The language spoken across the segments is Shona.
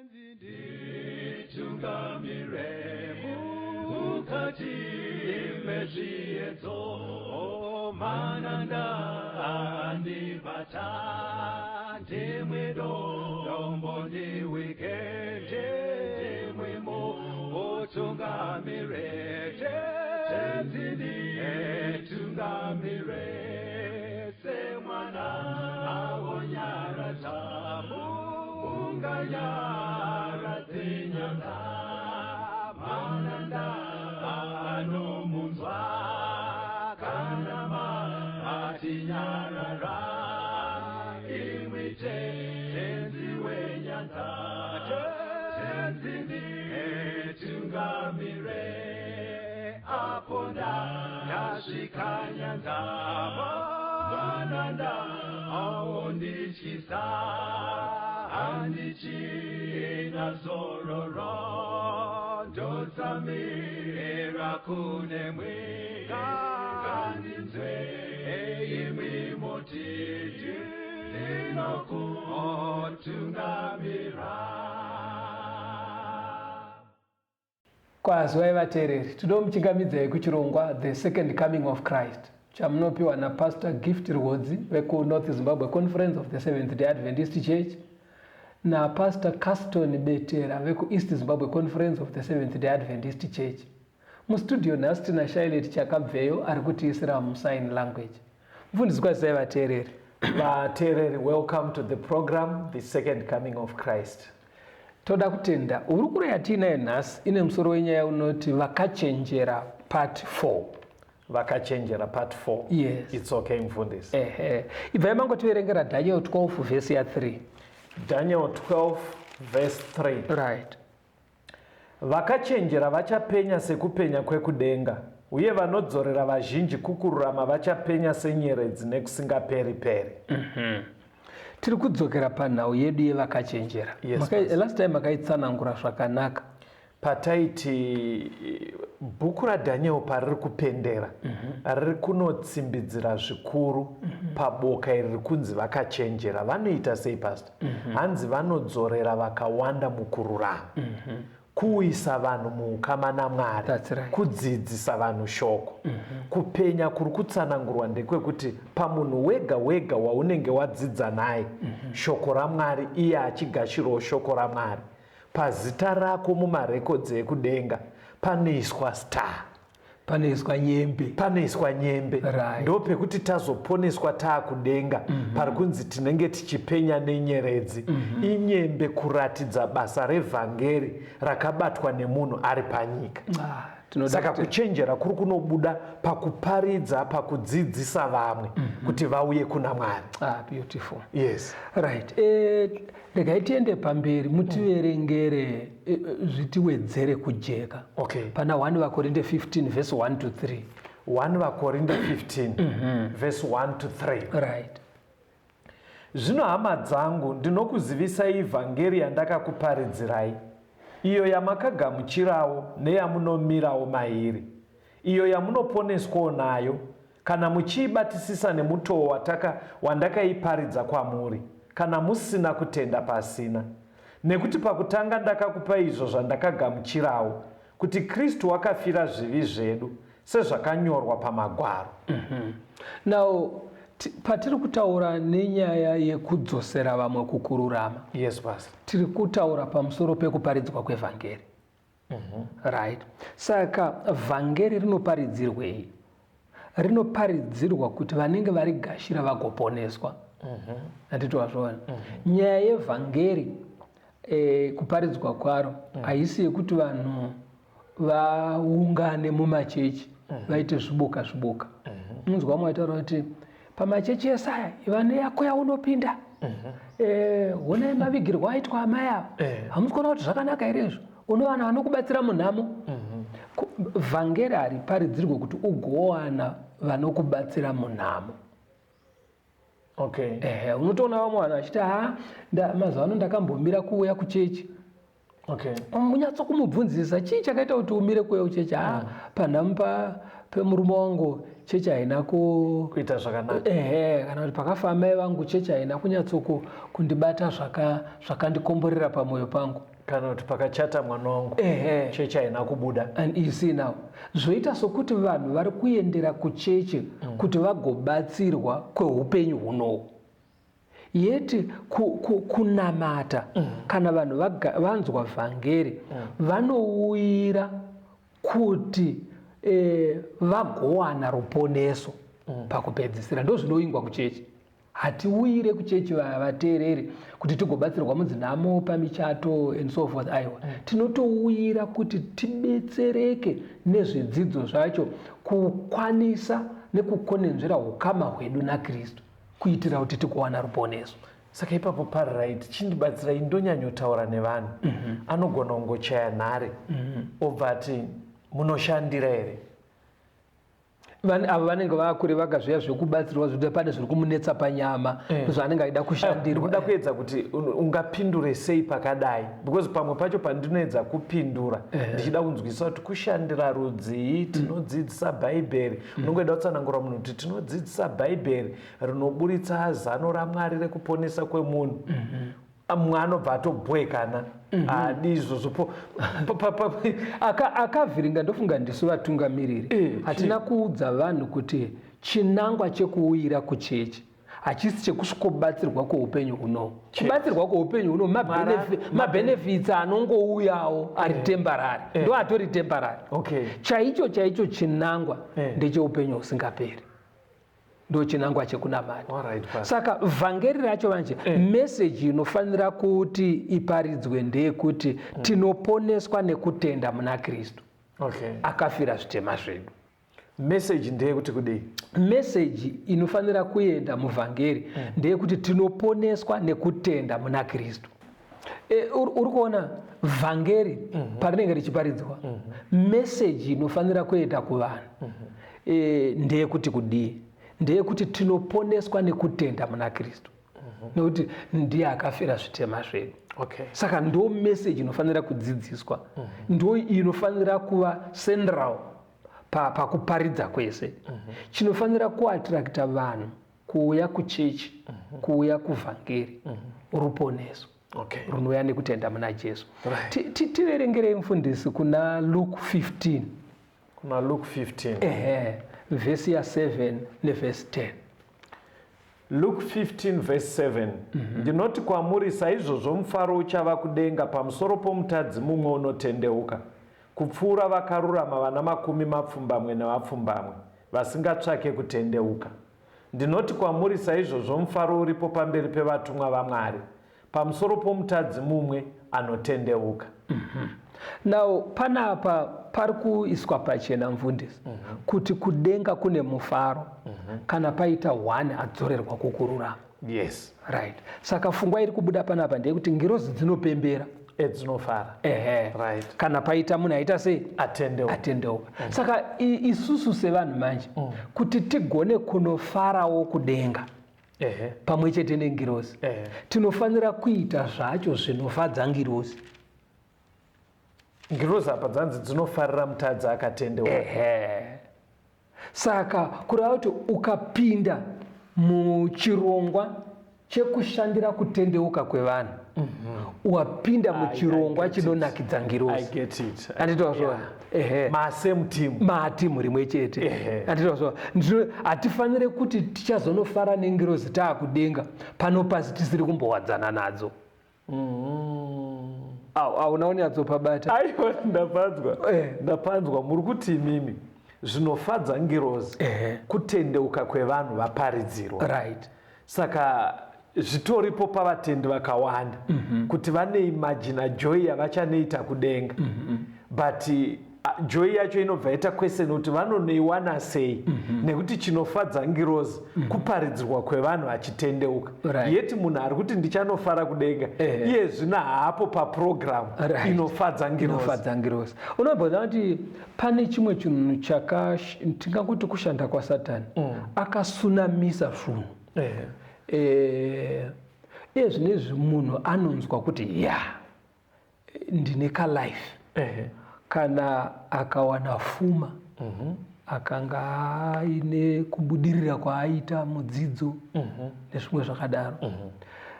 Nditungamire mukati mezviedzo, mananda andibata, ndimwe dombo ndiwike, ndimwe mutungamire, Tenzi nditungamire, semwana awonyaradza munganyaradze nyanga, mananda anomunzwa kana matinyarara, imwi Tenzi wenyanza, Tenzi nditungamire, apo ndasvika nyanza, mananda aondityisa, handichina zororo, ndotsamira kunemwi, ngandinzwe imwi moti ndinokutungamira. Kwazwai vateereri, tinomuchingamidzai kuchirongwa The Second Coming of Christ chamunopiwa naPastor Gift Rwodzi vekuNorth Zimbabwe Conference of the Seventh Day Adventist Church naPastor Caston Betera vekuEast Zimbabwe Conference of the Seventh Day Adventist Church. Mustudio nhasi tina Shailet Chakabveyo ari kutiisira musign language. Mufundisi, kwazisai vateereri. Vateereri, welcome to the program The Second Coming of Christ. Toda kutenda hurukuro yatiinayo nhasi ine musoro wenyaya unoti Vakachenjera part 4. Vakachenjera part 4. Yes. It's okay, mufundisi. Ehe. Ibvai mangotiverengera Daniel 12 verse ya 3. Daniel 12 verse 3. Right. Vakachenjera vachapenya sekupenya kwekudenga, uye vanodzorera vazhinji kukururama vachapenya senyeredzi nekusingaperi-peri. Tiri kudzokera panhau yedu yevakachenjera. Yes, Last time makaitsanangura zvakanaka. Pataiti bhuku raDaniel pariri kupendera, riri kunotsimbidzira zvikuru paboka iri riri kunzi vakachenjera. Vanoita sei, Pastor? Hanzi vanodzorera vakawanda mukururama, kuisa vanhu muukama naMwari, That's right. kudzidzisa vanhu shoko. Kupenya kuri kutsanangurwa ndekwekuti pamunhu wega wega waunenge wadzidza naye shoko raMwari, iye achigashirawo shoko raMwari, pazita rako mumarekodzi ekudenga panoiswa star, panoiswa nyembe, panoiswa nyembe. Right. Ndo pekuti tazoponeswa taakudenga, pari kunzi tinenge tichipenya nenyeredzi. Inyembe kuratidza basa revhangeri rakabatwa nemunhu ari panyika. Ah, tinoda Saka kuchenjera kuri kunobuda pakuparidza, pakudzidzisa vamwe kuti vauye kuna Mwari. Ah, beautiful. Yes. Right. Regai tiende pamberi, mutiverengere zvitiwedzere kujeka. Okay. Pana 1 vaKorinte 15 verse 1 to 3. 1 vaKorinte 15 verse 1 to 3. Right. Zvino hama dzangu, ndinokuzivisai ivhangeri yandakakuparidzirai, iyo yamakagamuchirawo neyamunomirawo mairi, iyo yamunoponeswawo nayo, kana muchiibatisisa nemutoo wandakaiparidza kwamuri, kana musina kutenda pasina. Nekuti pakutanga ndakakupa izvo zvandakagamuchirawo, kuti Kristu wakafira zvivi zvedu, sezvakanyorwa pamagwaro. Now patiri kutaura nenyaya yekudzosera vamwe kukururama, Yes, Pastor. tiri kutaura pamusoro pekuparidzwa kwevhangeri. Right. Saka vhangeri rinoparidzirwei? Rinoparidzirwa kuti vanenge varigashira vagoponeswa. Handiti wazviona? Nyaya yevhangeri, kuparidzwa kwaro haisi yekuti vanhu vaungane mumachechi vaite zviboka zviboka. Unonzwa vamwe vachitaura kuti pamachechi esaya iva neyako yaunopinda. Honai mavigirwo aitwa amai ava. Hamusi kuona kuti zvakanaka here izvo? Unowana vanokubatsira munhamo. Vhangeri hariparidzirwe kuti ugowana vanokubatsira munhamo. Okay. Unotoona vamwe vanhu vachiti, ha, mazuva ano ndakambomira kuuya kuchechi. Okay. Munyatso kumubvunzisa chii chakaita kuti umire kuuya kuchechi? Ha, panhamo Pemurume wangu chechi haina kuita zvakanaka. Ehe, kana kuti pakafa amai vangu chechi haina kunyatsokundibata zvakandikomborera pamwoyo pangu. Kana kuti pakachata mwana wangu, chechi haina kubuda. And you see now, zvoita sokuti vanhu vari kuendera kuchechi kuti vagobatsirwa kweupenyu hunohu. Yeti kunamata kana vanhu vanzwa vhangeri, vanouyira kuti vagowana ruponeso pakupedzisira. Ndo zvinoingwa kuchechi. Hatiuyire kuchechi, vateereri, kuti tigobatsirwa mudzinhamo, pamichato and so forth. Aiwa, tinotouyira kuti tibetsereke nezvidzidzo zvacho, kukwanisa nekukonenzvera ukama hwedu naKristu, kuitira kuti tigowana ruponeso. Saka ipapo paright, chindibatsirai, ndonyanyotaura nevanhu. Anogona kungochaya nhare, obva ati, "Munoshandira here?" Ava vanenge vakure vakazviya zvekubatsirwa, zvekuti pane zviri kumunetsa panyama, zvaanenge achida kushandirwa. Ndikuda kuedza kuti ungapindure sei pakadai, because pamwe pacho pandinoedza kupindura ndichida kunzwisisa kuti kushandira rudzii, tinodzidzisa Bhaibheri, unongoida kutsanangura munhu kuti tinodzidzisa Bhaibheri rinoburitsa zano raMwari rekuponesa kwemunhu, mumwe anobva atobhoekana, haadi izvozvo. Akavhiringa ndofunga ndisu vatungamiriri. Hatina kuudza vanhu kuti chinangwa chekuuyira kuchechi hachisi chekusvikobatsirwa kweupenyu hunohu. Kubatsirwa kweupenyu hunohu mabenefits anongouyawo ari temporary, ndo atori temporary. Chaicho chaicho chinangwa ndecheupenyu husingaperi, ndo chinangwa chekunamata. All right, pastor. Saka vhangeri racho manje, meseji inofanira kuti iparidzwe ndeyekuti tinoponeswa nekutenda muna Kristu akafira zvitema zvedu. Meseji ndeyekuti kudii? Meseji inofanira kuenda muvhangeri ndeyekuti tinoponeswa nekutenda muna Kristu. Uri kuona vhangeri parinenge richiparidzwa, meseji inofanira kuenda kuvanhu ndeyekuti kudii? Ndeyekuti tinoponeswa nekutenda muna Kristu, nekuti ndiye akafira zvitema zvedu. Saka ndo meseji inofanira kudzidziswa, ndo inofanira kuva central pakuparidza kwese. Chinofanira kuattracta vanhu kuuya kuchechi, kuuya kuvhangeri, ruponeso runouya nekutenda muna Jesu. Tiverengerei, mufundisi, kuna Luke 15. Kuna Luke 15. Ehe, vhesi ya7 nevhesi 10. Luke 15 verse 7: "Ndinoti kwamuri, saizvozvo mufaro uchava kudenga pamusoro pomutadzi mumwe unotendeuka, kupfuura vakarurama vana 77 vasingatsvake kutendeuka. Ndinoti kwamuri, saizvozvo mufaro uripo pamberi pevatumwa vaMwari pamusoro pomutadzi mumwe anotendeuka." Now panapa pari kuiswa pachena, mufundisi, kuti kudenga kune mufaro kana paita one adzorerwa kukururama. Right, saka pfungwa iri kubuda panapa ndeyekuti ngirozi dzinopembera. Edzinofara. Ehe. Kana paita munhu aita sei? Atendeuka. Atendeuka. Saka isusu sevanhu manje, kuti tigone kunofarawo kudenga pamwe chete nengirozi, tinofanira kuita zvacho zvinofadza ngirozi. Ngirozi apa dzanzi dzinofarira mutadzi akatendeuka. Ehe, saka kureva kuti ukapinda muchirongwa chekushandira kutendeuka kwevanhu, wapinda muchirongwa I get it. chinonakidza I ngirozi. get it. Anditozvona? Ehe. Masame team. Matimu rimwe chete. Anditozvona? Hatifaniri kuti tichazonofara nengirozi taakudenga, pano pasi tisiri kumbowadzana nadzo. Au, hauna unyatsopabata. Aiwa, ndapanzwa. Ndapanzwa. Muri kuti imimi zvinofadza ngirozi kutendeuka kwevanhu vaparidzirwa. Saka zvitoripo pavatendi vakawanda kuti vaneimagina joy yavachanoita kudenga, but joy yacho inobva yaita question kuti vanonoiwana sei, nekuti chinofadza ngirozi kuparidzirwa kwevanhu vachitendeuka. Yeti munhu ari kuti ndichanofara kudenga, iye zvino haapo papurogiramu inofadza ngirozi. Inofadza ngirozi. Unomboziva kuti pane chimwe chinhu chaka tingangoti kushanda kwaSatani, akasunamisa zvinhu. Iye zvinezvi munhu anonzwa kuti, ya, ndine kalife, kana akawana fuma. Akanga aine kubudirira kwaaita mudzidzo nezvimwe zvakadaro.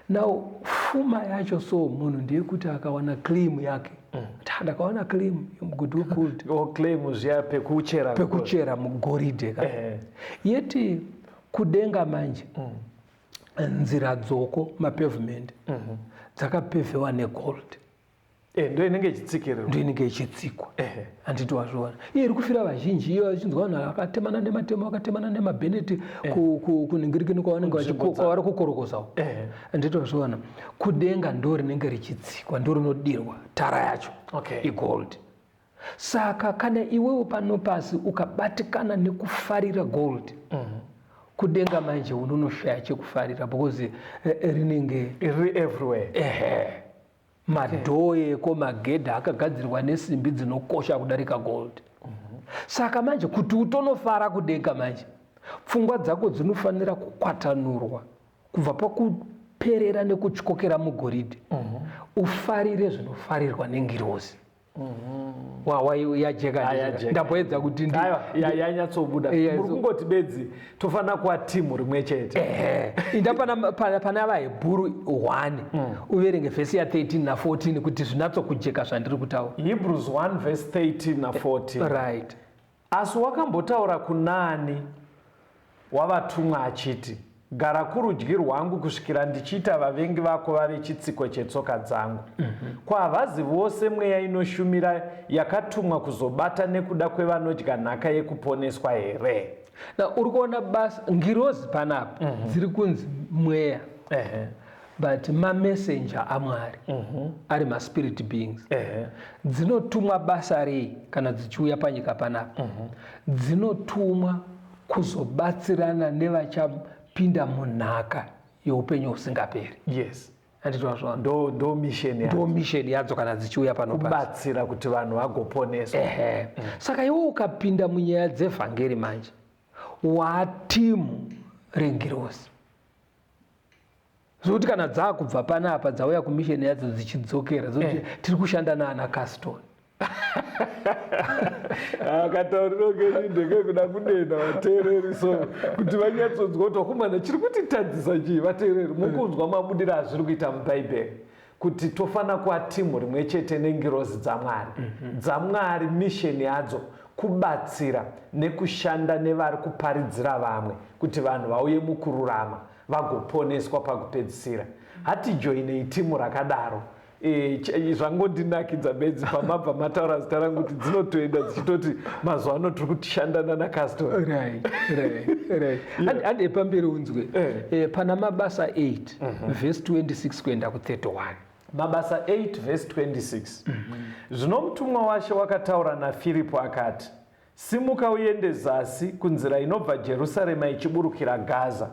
Now fuma yacho, so munhu ndeyekuti akawana claim yake, mm. Ndakawana claim yemugodhi wegold. O, claim zviya pekuchera. Pekuchera mugoridhe ka. Yeti kudenga manje, nzira dzoko, mapavement dzakapevhewa negold. Ndo inenge ichitsikirirwa. Ndo inenge ichitsikwa. Handiti wazviona, iye iri kufira vazhinji iyo, achinzwa vanhu akatemana nematemo, akatemana nemabheneti kuningirikini kwavanenge kwavari kukorokosawo. Handiti wazviona, kudenga ndo rinenge richitsikwa, ndo rinodirwa tara yacho. Igold. Saka kana iwewo pano pasi ukabatikana nekufarira gold, kudenga manje unonoshaya chekufarira because rinenge riri everywhere. Ehe, madoor eko, magedhi akagadzirwa nesimbi dzinokosha kudarika gold. Saka manje kuti utonofara kudenga manje, pfungwa dzako dzinofanira kukwatanurwa kubva pakuperera nekutyokera mugoridhe, ufarire zvinofarirwa nengirozi. Wawa, yajeka? Ah, yajeka. Ndamboedza kuti Aiwa, yanyatsobuda. Muri kungoti bedzi tofanira kuva timu rimwe chete. Ehe, inda pana vaHebhuru 1, uverenge vhesi ya13 na14 kuti zvinatsokujeka zvandiri kutaura. Hebrews 1 verse 13 na14. Right. Asi wakambotaura kunani wavatumwa achiti, "Gara kurudyi rwangu kusvikira ndichiita vavengi vako vave chitsiko chetsoka dzangu"? Ko havazi vose mweya inoshumira yakatumwa kuzobata nekuda kwevanodya nhaka yekuponeswa here? Na uri kuona basa ngirozi panapa dziri kunzi mweya, but mamessenger aMwari ari maspirit beings. Dzinotumwa basa rei kana dzichiuya panyika panapa? Dzinotumwa kuzobatsirana nevachapinda munhaka yeupenyu husingaperi. Handiti wazviona? Ndo mission yadzo. Ndo mission yadzo kana dzichiuya pano pasi. Kubatsira kuti vanhu vagoponeswa. Ehe. Saka iwe ukapinda munyaya dzevhangeri manje, watimu rengirozi, zvokuti kana dzaakubva panapa dzauya kumission yadzo, dzichidzokera dzoti, "Tiri kushanda naana Caston." Akatauriro kenyu ndekekuda kudena vateereri, so kuti vanyatsonzwa kuti vakomana chiri kutitadzisa chii. Vateereri, mukunzwa mabudiro azviri kuita muBhaibheri kuti tofanira kuva timu rimwe chete nengirozi dzaMwari. DzaMwari mission yadzo kubatsira nekushanda nevari kuparidzira vamwe kuti vanhu vauye mukururama vagoponeswa pakupedzisira. Hatijoinei timu rakadaro. Zvangondinakidza bedzi pamabva mataura zita rangu kuti dzinotoenda dzichitoti mazuva ano tiri kutishandana naCaston. Right. Hande pamberi unzwe. Pana Mabasa 8 vhesi 26 kuenda ku31. Mabasa 8 vhesi 26. Zvino mutumwa waShe wakataura naFiripo akati, "Simuka uende zasi kunzira inobva Jerusarema ichiburukira Gaza,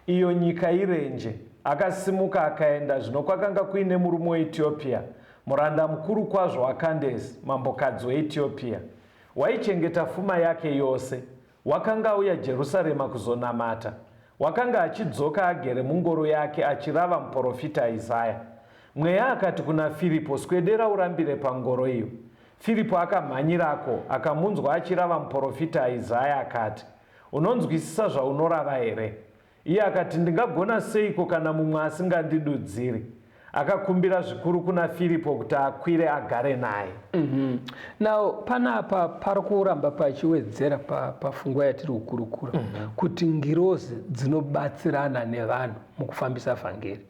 iyo nyika irenje." Akasimuka akaenda. Zvino kwakanga kuine murume weEtiopia, muranda mukuru kwazvo waKandesi, mambokadzi weEtiopia, waichengeta fuma yake yose. Wakanga auya Jerusarema kuzonamata. Wakanga achidzoka agere mungoro yake achirava muprofita Isaya. Mweya akati kuna Firipo, "Swedera urambire pangoro iyo." Firipo akamhanyirako, akamunzwa achirava muprofita Isaya, akati, "Unonzwisisa zvaunorava here?" Iye akati, "Ndingagona seiko kana mumwe asingandidudziri?" Akakumbira zvikuru kuna Firipo kuti akwire agare naye. Now panapa pari kuramba pachiwedzera pafungwa yatiri kukurukura kuti ngirozi dzinobatsirana nevanhu mukufambisa vhangeri.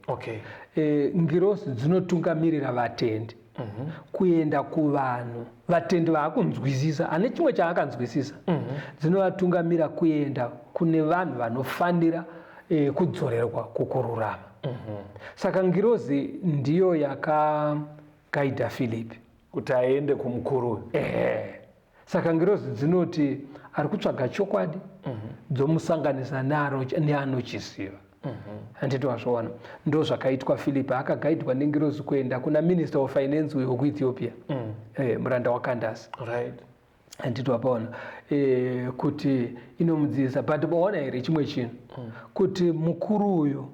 Ngirozi dzinotungamirira vatendi kuenda kuvanhu. Vatendi vaakunzwisisa, ane chimwe chaakanzwisisa, dzinovatungamira kuenda kune vanhu vanofanira kudzorerwa kukururama. Saka ngirozi ndiyo yakagaidha Filipi kuti aende kumukuru uyu. Ehe. Saka ngirozi dzinoti ari kutsvaga chokwadi, dzomusanganisa neanochiziva. Handiti wazviona, ndo zvakaitwa Filipi. Akagaidwa nengirozi kuenda kuna minister of finance uyo wekuEthiopia, muranda waKandasi. Handiti wapaona kuti inomudzidzisa? But waona here chimwe chinhu, kuti mukuru uyu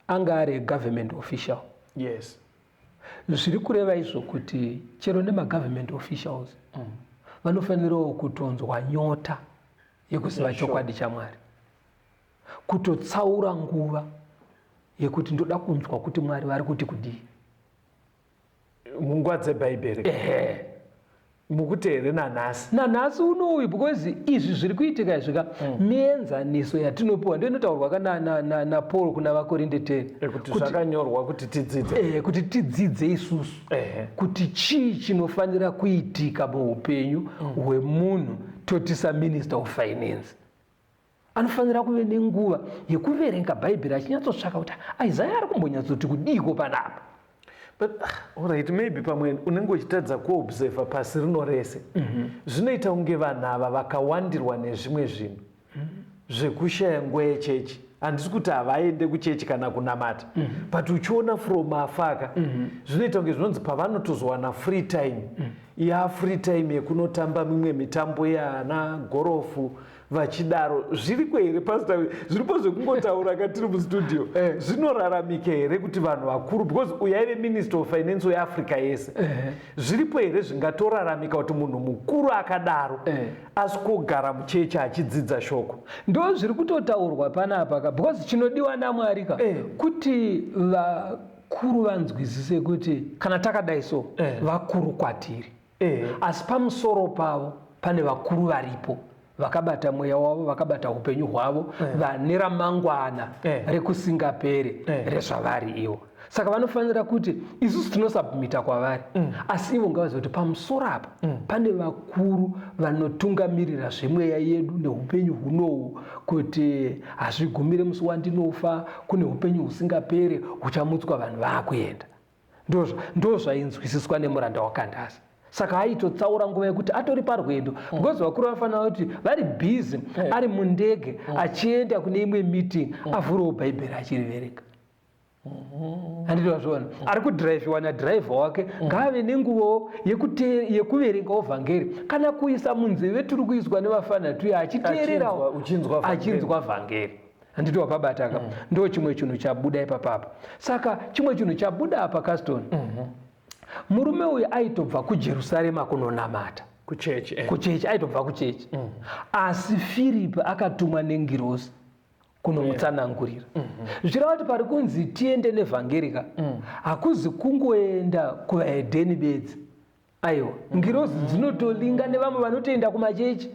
anga ari government official? Yes. Zviri kureva izvo kuti chero nemagovernment officials vanofanirawo kutonzwa nyota. yekuziva chokwadi chaMwari. Kutotsaura nguva yekuti ndoda kunzwa kuti Mwari vari kuti kudii. Munguva dzebhaibheri. Ehe. Mukuti here nanhasi? Nanhasi unoyu, because izvi zviri kuitika izvi ka, mienzaniso yatinopiwa ndo inotaurwa ka naPaul kuna vaKorinde 10. Kuti zvakanyorwa kuti tidzidze. Kuti tidzidze isusu. Kuti chii chinofanira kuitika muupenyu hwemunhu totisa Minister of Finance. Anofanira kuve nenguva yekuverenga Bhaibheri achinyatsotsvaka kuti Isaiah ari kumbonyatsoti kudiiko panapa. But alright, maybe pamwe unenge uchitadza kuobserva pasi rino rese. Zvinoita kunge vanhu ava vakawandirwa nezvimwe zvinhu zvekushaya nguva yechechi. Handisi kuti havaende kuchechi kana kunamata, but uchiona from afaka, zvinoita kunge zvinonzi pavanotozowana free time, ya free time yekunotamba mimwe mitambo yana gorofu vachidaro. Zviriko here, Pastor? Zviripo zvekungotaura katiri mustudio, zvinoraramika here kuti vanhu vakuru, because uyu aive Minister of Finance weAfrica yese, zviripo here zvingatoraramika kuti munhu mukuru akadaro asi kogara muchechi achidzidza shoko? Ndo zviri kutotaurwa panapa ka, because chinodiwa naMwari ka kuti vakuru vanzwisise kuti kana takadai so, vakuru kwatiri, asi pamusoro pavo pane vakuru varipo vakabata mweya wavo, vakabata upenyu hwavo, vane ramangwana rekusingapere rezvavari ivo. Saka vanofanira kuti isusu tinosubmita kwavari, asi ivo ngavazive kuti pamusoro apa pane vakuru vanotungamirira zvemweya yedu neupenyu hunohu, kuti hazvigumire musi wandinofa, kune upenyu husingapere huchamutswa vanhu vaakuenda. Ndo zvainzwisiswa nemuranda waKandasi. Saka aitotsaura nguva yekuti atori parwendo, because vakuru vafanira kuti vari busy, ari mundege achienda kune imwe meeting, avhurewo Bhaibheri achiriverenga. Handiti wazviona? Ari kudhiraivhiwa nadhiraivha wake, ngaave nenguvawo yekuverengawo vhangeri, kana kuisa munzeve turi kuiswa nevafana tuya, achiteererawo Uchinzwa vhangeri. Achinzwa vhangeri. Handiti wapabata ka? Ndo chimwe chinhu chabuda ipapapa. Saka chimwe chinhu chabuda apa, Caston, murume uyu aitobva kuJerusarema kunonamata. Kuchechi. Kuchechi, aitobva kuchechi, asi Firipi akatumwa nengirosi kunomutsanangurira. Zvichireva kuti pari kunzi tiende nevhangeri ka, hakuzi kungoenda kuvahedheni bedzi. Aiwa, ngirozi dzinotolinga nevamwe vanotoenda kumachechi,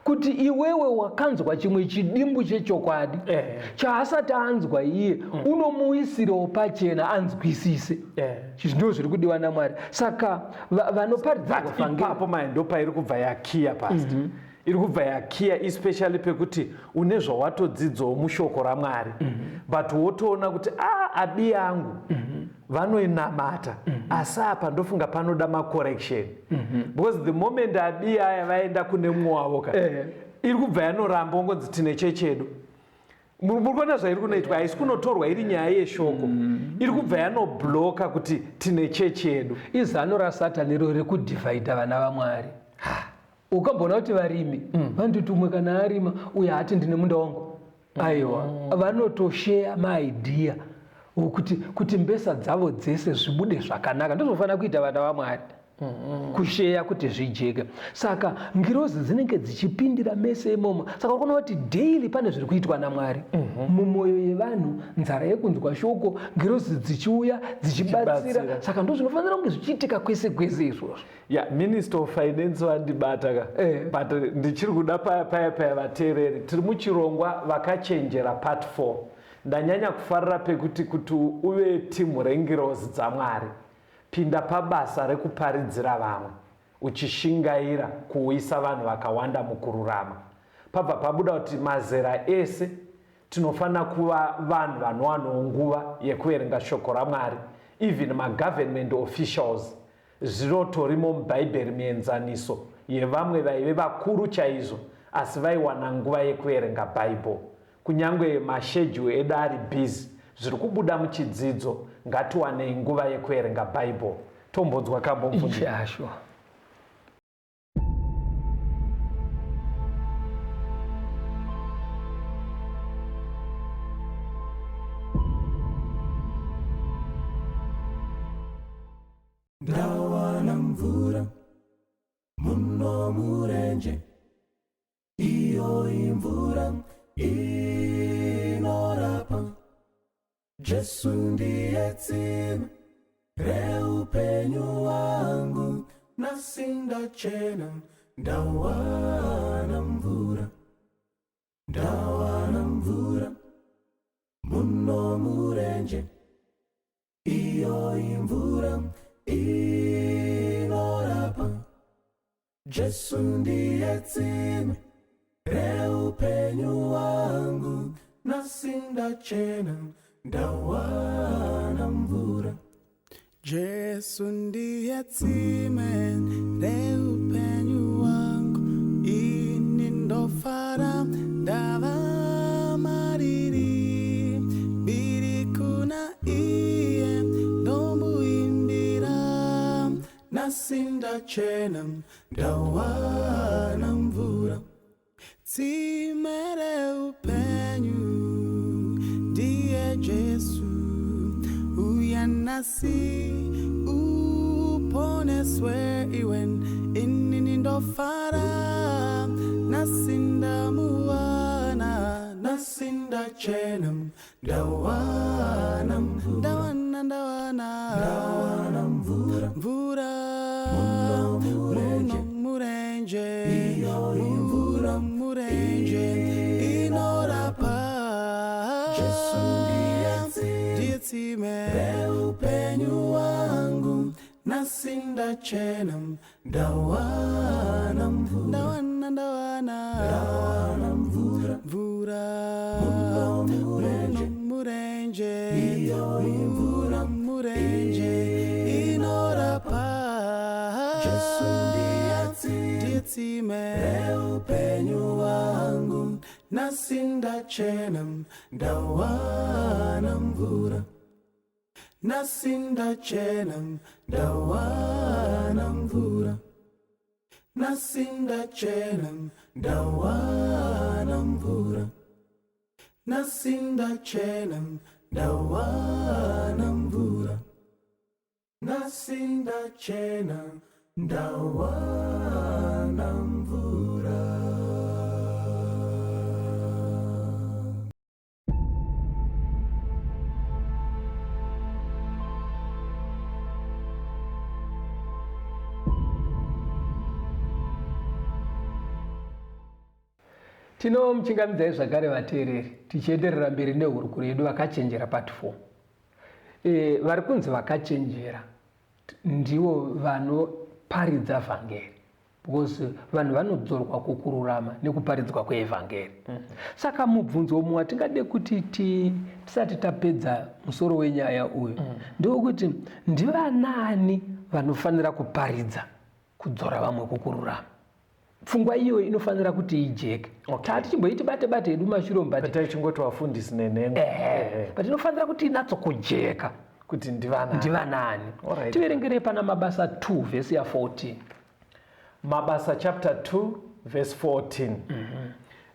kuti iwewe wakanzwa chimwe chidimbu chechokwadi chaasati anzwa iye, unomuisirawo pachena anzwisise. Izvi ndo zviri kudiwa naMwari. Saka vanoparidza But vhangeri ipapo mai ndo pairi kubva yakiya, Pastor. Iri kubva yakiya especially pekuti une zvawatodzidzawo mushoko raMwari, but wotoona kuti a abi yangu vanoinamata, asi apa ndofunga panoda macorrection, because the moment abi aya vaenda kune mumwe wavo ka, iri kubva yanoramba, ongonzi tine chechedu. Muri kuona zvairi kunoitwa? Haisi kunotorwa iri nyaya yeshoko, iri kubva yanobloka kuti tine chechi yedu. Izano raSatani iro rekudhivhaidha vana vaMwari. Ukamboona kuti varimi vanototi umwe kana arima, uyo hati ndine munda wangu? Aiwa, vanotosheya maidhiya kuti mbesa dzavo dzese zvibude zvakanaka. Ndozvofanira kuita vana vaMwari, kusheya kuti zvijeke. Saka ngirozi dzinenge dzichipindira mese imomo. Saka uri kuona kuti daily pane zviri kuitwa naMwari mumwoyo yevanhu, nzara yekunzwa shoko, ngirozi dzichiuya dzichibatsira. Dzichibatsira. Saka ndo zvinofanira kunge zvichiitika kwese kwese izvozvo. Ya, Minister of Finance vandibata ka. But ndichiri kuda paya paya paya. Vateereri, tiri muchirongwa Vakachenjera part 4. Ndanyanya kufarira pekuti kuti uve timu rengirozi dzaMwari, pinda pabasa rekuparidzira vamwe uchishingaira kuuyisa vanhu vakawanda mukururama. Pabva pabuda kuti mazera ese tinofanira kuva vanhu vanowanawo nguva yekuverenga shoko raMwari, even magovernment officials. Zvinotorimo muBhaibheri mienzaniso yevamwe vaive vakuru chaizvo asi vaiwana nguva yekuverenga Bhaibheri. Kunyange mashedyu edu ari busy, zviri kubuda muchidzidzo, ngatiwanei nguva yekuverenga Bhaibheri. Tombonzwa kambo, mufundisi. Yasho. Ndawana mvura muno murenje iyo. Jesu ndiye tsime reupenyu hwangu, nhasi ndachena, ndawana mvura, ndawana mvura muno murenje, iyo imvura inorapa. Jesu ndiye tsime reupenyu hwangu, nhasi ndachena, ndawana mvura. Jesu ndiye tsime reupenyu hwangu, ini ndofara ndava mariri, mbiri kuna iye ndomuimbira, nhasi ndachena, ndawana mvura. Tsime reupenyu ndiye Jesu, uya nhasi uponeswe iwe, inini ndofara nhasi ndamuwana, nhasi ndachena, ndawana mvura, ndawana, ndawana, ndawana mvura, mvura muno murenje, iyo imvura murenje inorapa. Jesu ndiye tsime reupenyu hwangu, nhasi ndachena, ndawana mvura, ndawana, ndawana, ndawana mvura, mvura muno murenje, murenje, iyo imvura murenje inorapa. Jesu ndiye tsime reupenyu hwangu, nhasi ndachena, ndawana mvura, nhasi ndachena, ndawana mvura, nhasi ndachena, ndawana mvura, nhasi ndachena, ndawana mvura, nhasi ndachena, ndawana mvura. Tinomuchingamidzai zvakare vateereri, tichienderera mberi nehurukuro yedu Vakachenjera Part 4. Vari kunzi vakachenjera ndivo vanoparidza vhangeri, because vanhu vanodzorwa kukururama nekuparidzwa kweevhangeri. Saka mubvunzo umwe watingade kuti tisati tapedza musoro wenyaya uyu ndewekuti ndivanaani vanofanira kuparidza kudzora vamwe kukururama? Pfungwa iyoyo inofanira kuti ijeke. Tatichimboiti bate bate hedu mashure, but Taichingoti vafundisi nenhengo. But inofanira kuti inatsokujeka kuti ndivana ndivanaani. Tiverengerei pana Mabasa 2 vhesi ya14. Mabasa chapter 2 verse 14.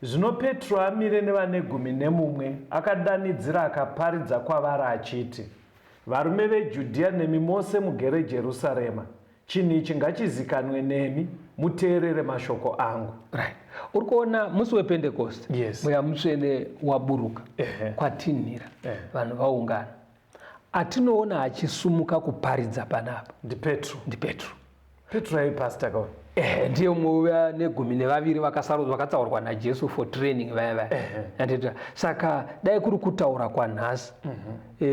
Zvino Petro amire nevane 11 akadanidzira akaparidza kwavari achiti, Varume veJudhiya nemi mose mugere Jerusarema, chinhu ichi ngachizikanwe nemi, muteerere mashoko angu. Right. Uri kuona musi wePentecost, Mweya Mutsvene waburuka, kwatinhira, vanhu vaungana. Atinoona achisumuka kuparidza panapa ndiPetro. NdiPetro. Petro aipastor ka? Ndiye umwe uya negumi nevaviri vakasarudzwa, vakatsaurwa naJesu for training vaya vaya. Andita. Saka dai kuri kutaura kwanhasi,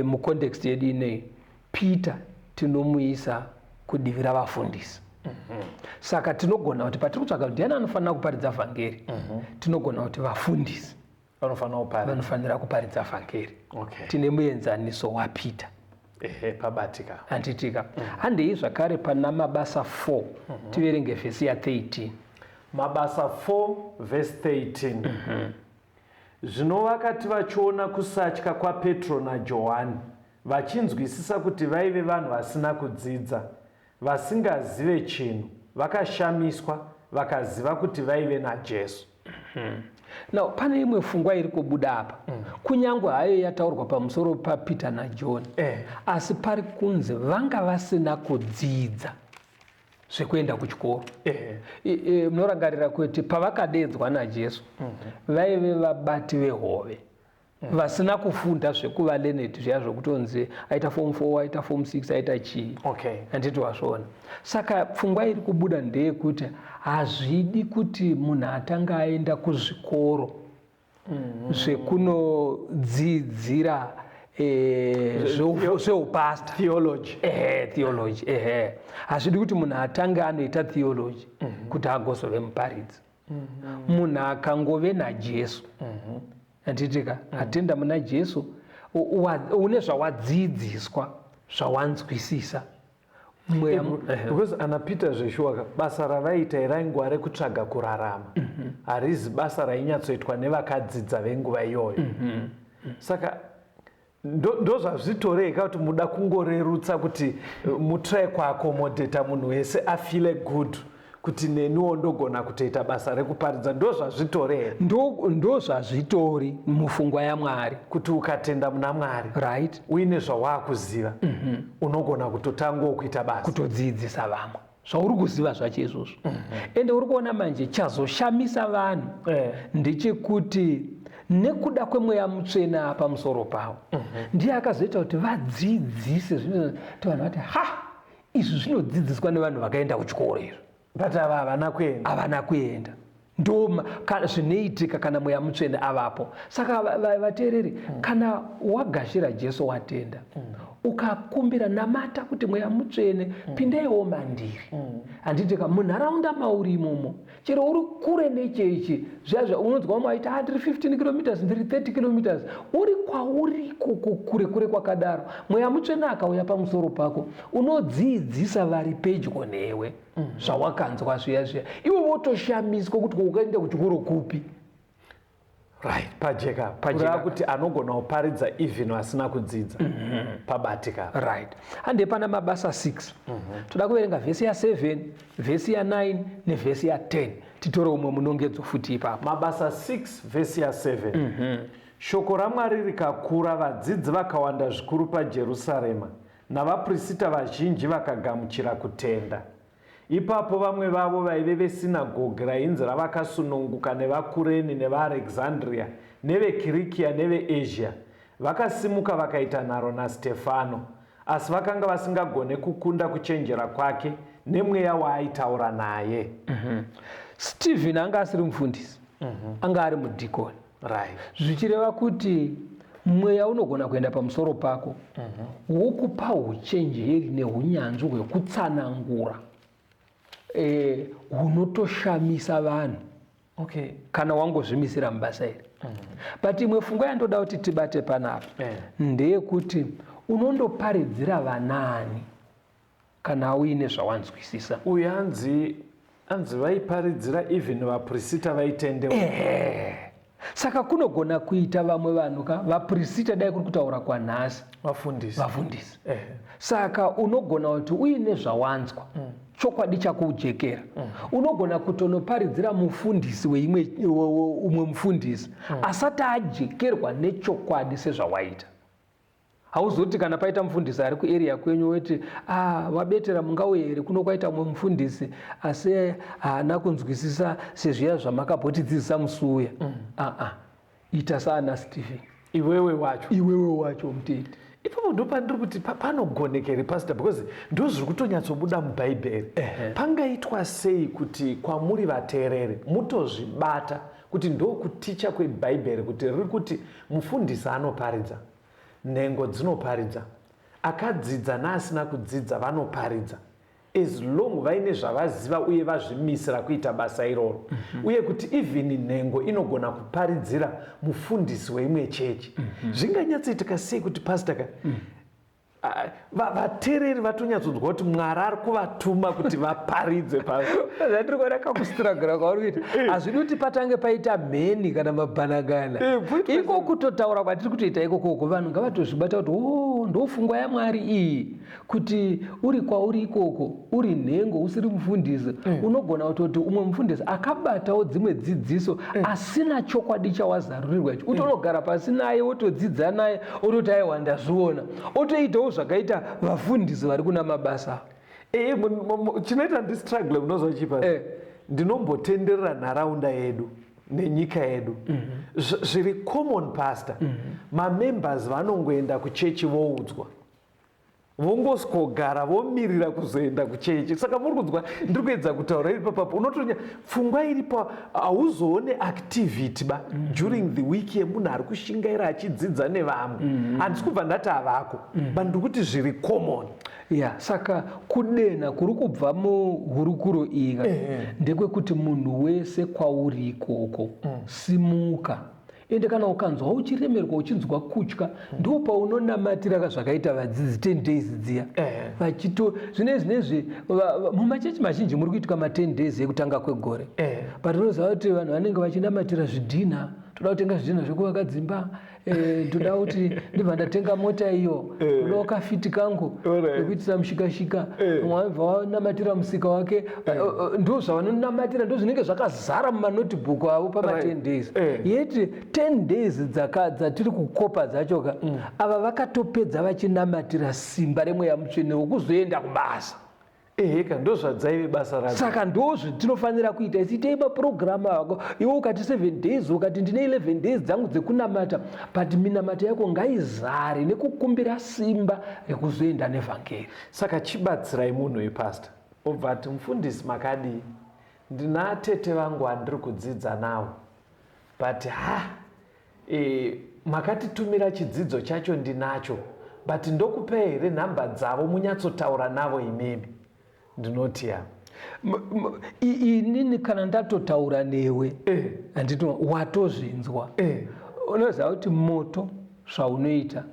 mucontext yedu ineyi, Peter tinomuisa kudivi ravafundisi. Saka tinogona kuti patiri kutsvaga kuti ndiani anofanira kuparidza vhangeri, tinogona kuti vafundisi vanofanira kuparidza, vanofanira kuparidza vhangeri. Tine muenzaniso waPeter. Ehe, pabatika. Handitika. Handei zvakare pana Mabasa 4, tiverenge vhesi ya13. Mabasa 4 vhesi 13. Zvino vakati vachiona kusatya kwaPetro naJohani, vachinzwisisa kuti vaive vanhu vasina kudzidza, vasingazive chinhu, vakashamiswa, vakaziva kuti vaive naJesu. Now, pane imwe pfungwa iri kubuda apa, kunyange hayo yataurwa pamusoro paPeter naJohn, asi pari kunzi vanga vasina kudzidza zvekuenda kuchikoro. Munorangarira kuti pavakadedzwa naJesu, vaive vabati vehove. Vasina kufunda zvekuva learned zviya zvokutonzi aita form 4, aita form 6, aita chii. Handiti wazviona? Saka pfungwa iri kubuda ndeyekuti hazvidi kuti munhu atanga aenda kuzvikoro zvekunodzidzira zveupasta, theology. Ehe, theology, ehe. Hazvidi kuti munhu atange anoita theology kuti agozove muparidzi. Munhu akangove naJesu, handitika, atenda muna Jesu, une zvawadzidziswa, zvawanzwisisa. Mweya Because ana Peter zveshuwa basa ravaita raingova rekutsvaga kurarama, harizi basa rainyatsoitwa nevakadzidza venguva iyoyo. Saka ndozvazvitoreka kuti muda kungorerutsa kuti mutry kuaccommodata munhu wese afeele good kuti neniwo ndogona kutoita basa rekuparidza. Ndozvazvitori here? Ndo zvazvitori mufungwa yaMwari. Kuti ukatenda muna Mwari, uine zvawaakuziva, unogona kutotangawo kuita basa, kutodzidzisa vamwe zvauri kuziva zvacho izvozvo. Ende uri kuona manje, chazoshamisa vanhu ndechekuti nekuda kwemweya mutsvene pamusoro pavo, ndiye akazoita kuti vadzidzise zvino kuti vanhu vati, "Ha, izvi zvinodzidziswa nevanhu vakaenda kuchikoro izvo." But ava havana kuenda. Havana kuenda. Ndo zvinoitika kana mweya mutsvene avapo. Saka vateereri, kana wagashira Jesu, watenda, ukakumbira, namata kuti, "Mweya mutsvene, pindaiwo mandiri." Handitika munharaunda mauri imomo, chero uri kure nechechi zviya zva unonzwa vamwe vaiti, "Ah, ndiri 15 kilometers, ndiri 30 kilometers." Uri kwauri ikoko, kure kure kwakadaro, mweya mutsvene akauya pamusoro pako, unodzidzisa vari pedyo newe zvawakanzwa zviya zviya. Iwe wotoshamiswa kuti ukaenda kuchikoro kupi. Right, pajeka. Pajeka. Kureva kuti anogona kuparidza even asina kudzidza. Pabatika. Right, hande pana Mabasa 6. Toda kuverenga vhesi ya7, vhesi ya9 nevhesi ya10, titore umwe munongedzo futi ipapo. Mabasa 6 vhesi ya7: Shoko raMwari rikakura, vadzidzi vakawanda zvikuru paJerusarema, navaprista vazhinji vakagamuchira kutenda. Ipapo vamwe vavo vaive vesinagogi rainzi ravakasununguka, nevaKureni, nevaAlexandria, neveKirikiya, neveAsia, vakasimuka vakaita nharo naStefano. Asi vakanga vasingagone kukunda kuchenjera kwake nemweya waaitaura naye. Stephen anga asiri mufundisi, anga ari mudhikoni. Zvichireva kuti mweya unogona kuenda pamusoro pako, wokupa uchenjeri neunyanzvi hwekutsanangura hunotoshamisa vanhu kana wangozvimisira mubasa iri. But imwe pfungwa yandoda kuti tibate panapa ndeyekuti unondoparidzira vanani kana uine zvawanzwisisa? Uyu anzi vaiparidzira even vaprista vaitendewa. Ehe. Saka kunogona kuita vamwe vanhu ka, vaprista dai kuri kutaura kwanhasi, vafundisi. Vafundisi. Saka unogona kuti uine zvawanzwa, chokwadi chakujekera, unogona kutonoparidzira mufundisi weimwe umwe mufundisi asati ajekerwa nechokwadi sezvawaita. Hauzoti kana paita mufundisi ari kuarea kwenyu woti, "Ah, vabetera, mungauye here kuno, kwaita umwe mufundisi asi haana kunzwisisa sezviya zvamakabotidzidzisa musi uya." Aa, ita saana Stephen. Iwewe wacho. Iwewe wacho, mutete. Ipapo ndo pandiri kuti panogoneka here, pastor? Because ndo zviri kutonyatsobuda mubhaibheri. Pangaitwa sei kuti kwamuri vateereri mutozvibata kuti ndokuticha kwebhaibheri, kuti riri kuti mufundisi anoparidza, nhengo dzinoparidza, akadzidza naasina kudzidza vanoparidza, as long vaine zvavaziva uye vazvimisira kuita basa iroro, uye kuti even nhengo inogona kuparidzira mufundisi weimwe chechi? Zvinganyatsoitika sei kuti, pastor ka, vateereri vatonyatsonzwa kuti Mwari ari kuvatuma kuti vaparidze pa Zvatiri kuona kakustruggle kwauri kuita, hazvidi kuti patange paita mheni kana mabhanagana. Iko kutotaura kwatiri kutoita ikokoko, vanhu ngavatozvibata kuti o, ndofungwa yaMwari iyi, kuti uri kwauri ikoko, uri nhengo usiri mufundisi, unogona kutoti umwe mufundisi akabatawo dzimwe dzidziso asina chokwadi chawazarurirwa icho, utonogara pasi naye, wotodzidza naye, ototi, "Aiwa, ndazviona," otoitawo zvakaita vafundisi vari kuna Mabasa. Chinoita ndistruggle, munoziva chipa? Ndinombotenderera nharaunda yedu. Nenyika yedu zviri common, pastor, mamembers vanongoenda kuchechi, voudzwa, vongoswogara, vomirira kuzoenda kuchechi. Saka muri kunzwa ndiri kuedza kutaura iri papapo, unotonya pfungwa iripo, hauzoone activity ba during the week yemunhu ari kushingaira achidzidza nevamwe. Handisi kubva ndati havako, but ndiri kuti zviri common. Ya, saka kudena kuri kubva muhurukuro iyi ka, ndekwekuti munhu wese kwauri ikoko, simuka. Ende kana ukanzwa uchiremerwa, uchinzwa kutya, ndo paunonamatira ka, zvakaita vadzidzi 10 days dziya. Vachito zvinezvi mumachechi mazhinji muri kuitwa ma10 days ekutanga kwegore, but unoziva kuti vanhu vanenge vachinamatira zvidhina: toda kutenga zvidhina zvekuvaka dzimba, ndoda kuti ndibva ndatenga mota iyo, ndodawo kafiti kangu ekuitisa mushikashika. Vamwe vanobva vanamatira musika wake. Ndo zvavanonamatira, ndo zvinenge zvakazara mumanotebook avo pama 10 days. Yeti 10 days dzatiri kukopa dzachoka, ava vakatopedza vachinamatira simba remweya mutsvene wekuzoenda kubasa. Eheka, ndo zvadzaive basa radzo. Saka ndo zvatinofanira kuita isi. Itei mapurogiramu ako. Iwe ukati 7 days, ukati ndine 11 days dzangu dzekunamata, but minamato yako ngaizare nekukumbira simba rekuzoenda nevhangeri. Saka chibatsirai munhu uyu, pastor. Obva ati, "Mufundisi, makadii? Ndina tete vangu andiri kudzidza navo, but ha makatitumira chidzidzo chacho, ndinacho, but ndokupai here nhamba dzavo munyatsotaura navo imimi?" Ndinoti ya. Inini kana ndatotaura newe, handiti watozvinzwa? Unoziva kuti moto zvaunoita,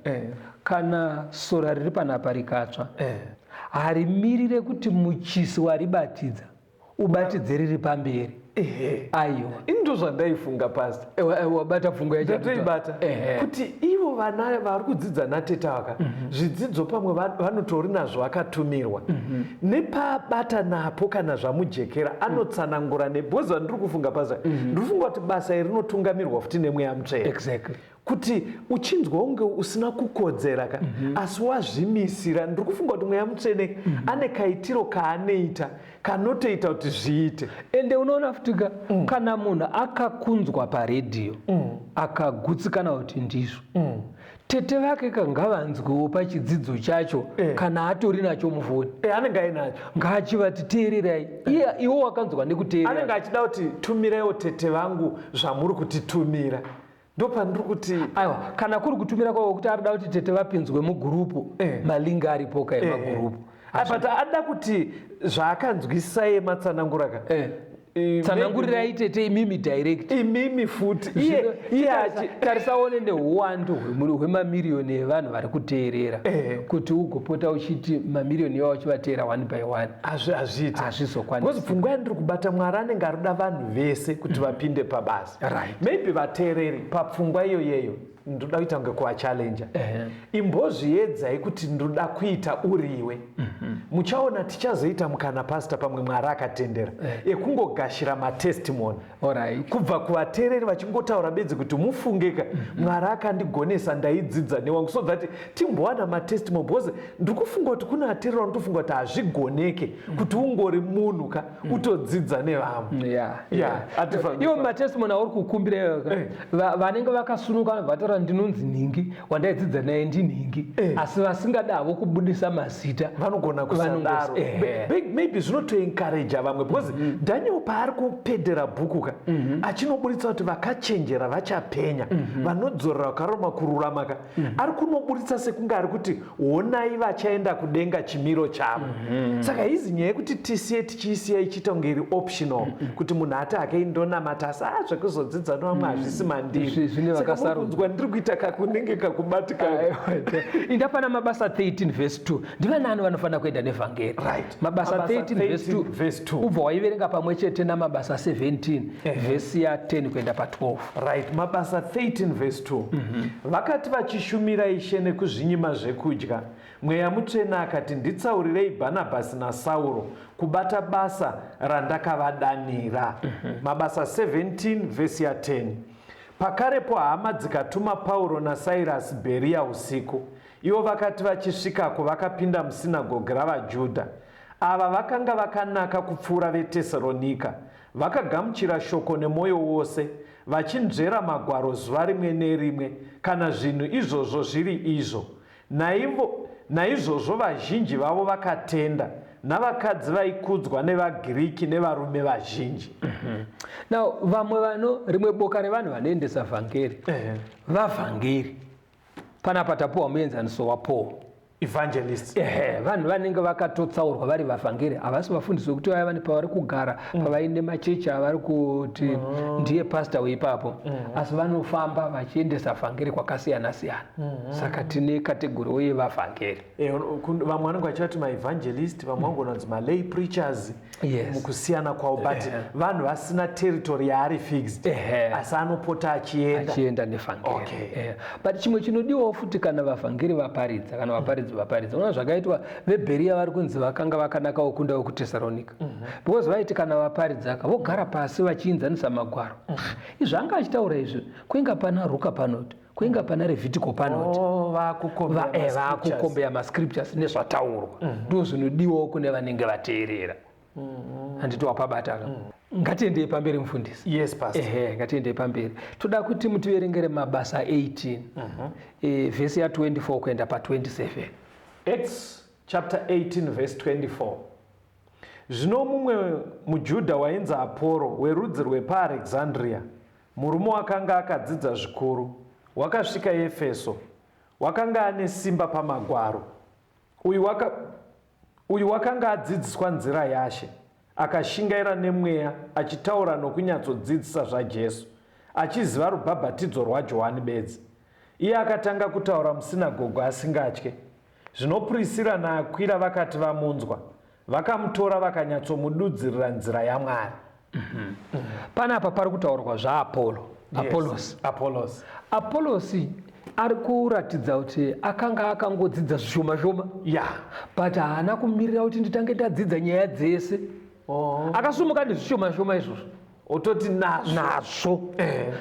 kana sora riri panapa rikatsva, harimirire kuti muchisi waribatidza ubatidze riri pamberi. Aiwa. Ini ndo zvandaifunga, pastor. Wabata pfungwa yacho. Ndatoibata kuti ivo vana vari kudzidza nateta vaka zvidzidzo pamwe vanotori nazvo, vakatumirwa nepabata napo. Kana zvamujekera, anotsanangura nebhozi. Vandiri kufunga, pastor, ndiri kufunga kuti basa iri rinotungamirwa futi nemweya mutsvene, kuti uchinzwa unge usina kukodzera ka, asi wazvimisira, ndiri kufunga kuti mweya mutsvene ane kaitiro kaanoita kanotoita kuti zviite. Ende unoona futika, kana munhu akakunzwa paredhiyo, akagutsikana kuti ndizvo, tete vake kangavanzwewo pachidzidzo chacho. Kana atori nacho mufoni, Anenge ainacho. Ngaachivati, "Teererai." Iye iwo wakanzwa nekuteerera. Anenge achida kuti, "Tumiraiwo tete vangu zvamuri kutitumira." Ndopandiri kuti Aiwa, kana kuri kutumira kwavo kuti arida kuti tete vapinzwe mugurupu, malingi aripo ka emagurupu. Ah, but ada kuti zvaakanzwisisa yematsanangura ka. Tsanangurirai tete imimi direct. Imimi futi iye iye achi Tarisaone neuwandu hwemamiriyoni evanhu vari kuteerera, kuti ugopota uchiti mamiriyoni iwawo uchivateera one by one, Hazviiti. hazvizokwanisi. Because pfungwa yandiri kubata, Mwari anenge arida vanhu vese kuti vapinde pabasa. Maybe vateereri, papfungwa iyoyeyo, ndoda kuita kunge kuvachallenja. Imbozviedzai kuti ndoda kuita uriwe. Muchaona tichazoita mukana, pastor, pamwe Mwari akatendera, ekungogashira matestimony kubva kuvateereri vachingotaura bedzi kuti, "Mufungeka, Mwari akandigonesa, ndaidzidza newangu," so that timbowana matestimony, because ndiri kufunga kuti kuna vateereri vanotofunga kuti hazvigoneke kuti ungori munhu ka utodzidza nevamwe. Yeah, hatifambi. Iwo matestimony auri kukumbira iyoyo ka, vanenge vakasunuka vataura, "Ndinonzi nhingi, wandaidzidza naye ndinhingi," asi vasingada kubudisa mazita vanogona kusadaro. Maybe zvinotoencouraja vamwe, because Daniel paari kupedhera bhuku ka, achinoburitsa kuti vakachenjera vachapenya, vanodzorera vakaroma kururama ka, ari kunoburitsa sekunge ari kuti, "Honai vachaenda kudenga, chimiro chavo." Saka izi nyaya yekuti tisiye tichiisiya ichiita kunge iri optional, kuti munhu ati ake ndonamata, asi a zvekuzodzidza nevamwe hazvisi mandiri. Zvine Saka vakasarudzwa. muri kunzwa ndiri kuita kakunenge kakubatika. Inda pana Mabasa 13 verse 2. Ndivanani vanofanira kuenda nevhangeri? Mabasa Mabasa 13 verse 2. 13 verse 2. Ubva waiverenga pamwe chete naMabasa 17 vhesi ya10 kuenda pa12. Right, Mabasa 13 verse 2. Vakati vachishumira Ishe nekuzvinyima zvekudya, mweya mutsvene akati, "Nditsaurirei Bhanabhasi naSauro kubata basa randakavadanira." Mabasa 17 vhesi ya10. Pakarepo hama dzikatuma Pauro naSairasi Bheriya usiku. Ivo vakati vachisvikako, vakapinda musinagoge ravaJudha. Ava vakanga vakanaka kupfuura veTesaronika. Vakagamuchira shoko nemwoyo wose, vachinzvera Magwaro zuva rimwe nerimwe, kana zvinhu izvozvo zviri izvo. Naivo, naizvozvo vazhinji vavo vakatenda, navakadzi vaikudzwa nevaGiriki nevarume vazhinji. Now vamwe vano rimwe boka revanhu vanoendesa vhangeri vavhangeri panapa tapuwa muenzaniso waPaul. Evangelist. Ehe, vanhu vanenge vakatotsaurwa vari vavhangeri, havasi vafundisi vekuti vaya vane pavari kugara mm. pavaine machechi avari kuti mm. ndiye pastor weipapo mm. asi vanofamba vachiendesa vhangeri kwakasiyana siyana mm. Saka tine kategoriwo yevavhangeri. Eh, vamwe vanenge vachivati maevangelist, vamwe vanogona kunzi malay preachers. Yes. Mukusiyana kwavo, but vanhu vasina territory yaari fixed, asi anopota achienda achienda nevhangeri. Okay. But chimwe chinodiwawo futi kana vavhangeri vaparidza, kana vaparidzi vaparidza, unoona zvakaitwa veBheriya vari kunzi vakanga vakanakawo kunda wekuTesaronika, because vaiti kana vaparidzaka vogara pasi vachiinzanisa magwaro. Izvi anga achitaura izvi kuinga pana Ruka panoti, kuinga pana Revhitiko panoti. Oh, vakukombeya vakukombeya mascriptures nezvataurwa. Ndo zvinodiwawo kune vanenge vateerera. Handiti wapabataka. Ngatiendei pamberi mufundisi. Yes, pastor. Ehe, ngatiendei pamberi. Toda kuti mutiverengere Mabasa 18. Vhesi ya 24 kuenda pa 27. Acts chapter 18 verse 24. Zvino mumwe muJudha wainzi Aporo, werudzi rwepaAlexandria, murume wakanga akadzidza zvikuru, wakasvika Efeso, wakanga ane simba pamagwaro. Uyu wakanga adzidziswa nzira yaShe, akashingaira nemweya, achitaura nokunyatsodzidzisa zvaJesu, achiziva rubhabhatidzo rwaJohani bedzi. Iye akatanga kutaura musinagogo asingatye. Zvino Prisira naAkwira vakati vamunzwa, vakamutora vakanyatsomududzirira nzira yaMwari. Panapa pari kutaurwa zvaApollo. Apollos. Apollos. Apollos ari kuratidza kuti akanga akangodzidza zvishoma shoma. But haana kumirira kuti nditange ndadzidza nyaya dzese. Akasumuka nezvishoma shoma izvozvo. Ototi nazvo. Nazvo.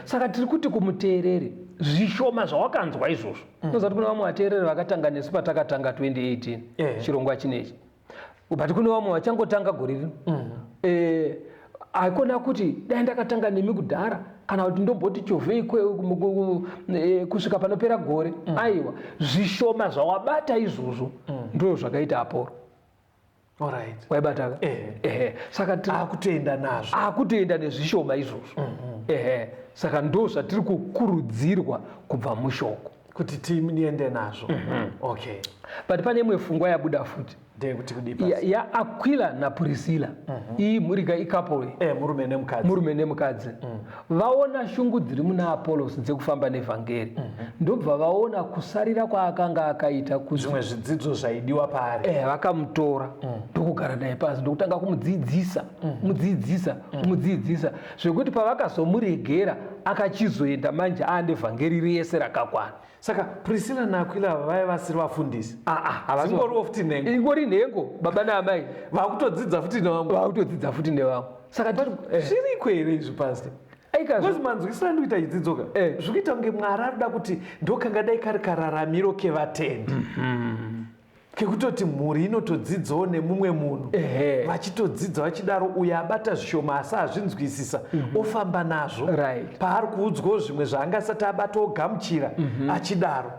Saka tiri kuti kumuteereri, zvishoma zvawakanzwa izvozvo. Unoziva kuti kune vamwe vateereri vakatanga nesu patakatanga 2018 chirongwa chinechi. But kune vamwe vachangotanga gore rino. Haikona kuti dai ndakatanga nemi kudhara, kana kuti ndomboti chovhei kusvika panopera gore. Aiwa, zvishoma zvawabata izvozvo ndo zvakaita Apollo. Alright. Waibataka? Saka akutoenda nazvo. Akutoenda nezvishoma izvozvo. Saka ndo zvatiri kukurudzirwa kubva mushoko kuti tiende nazvo. Okay. But pane imwe pfungwa yabuda futi. Ndeyekuti kudii pasi? Ya Aquila na Priscilla. Iyi mhuri ka icouple iyi. Murume nemukadzi. Murume nemukadzi. Vaona shungu dziri muna Apollos dzekufamba nevhangeri. Ndobva vaona kusarira kwaakanga akaita kuti zvimwe zvidzidzo zvaidiwa paari. Vakamutora ndokugara naye pasi, ndokutanga kumudzidzisa, kumudzidzisa, kumudzidzisa, zvekuti pavakazomuregera akachizoenda manje aane vhangeri rese rakakwana. Saka Priscilla naAquila ava vaiva vasiri vafundisi. Havasi Dzingoriwo futi nhengo. Ingori nhengo, baba naamai. Vakutodzidza futi nevamwe. Vakutodzidza futi nevamwe. Saka zviriko here izvi, Pastor? Aika Because manzwisiro andikuita chidzidzo ka, zviri kuita kunge Mwari ari kuda kuti ndokanga dai kari kararamiro kevatendi. Kekutoti mhuri inotodzidzawo nemumwe munhu. Vachitodzidza vachidaro, uyo abata zvishoma asi azvinzwisisa, ofamba nazvo. Paari kuudzwawo zvimwe zvaangasati abata ogamuchira, achidaro.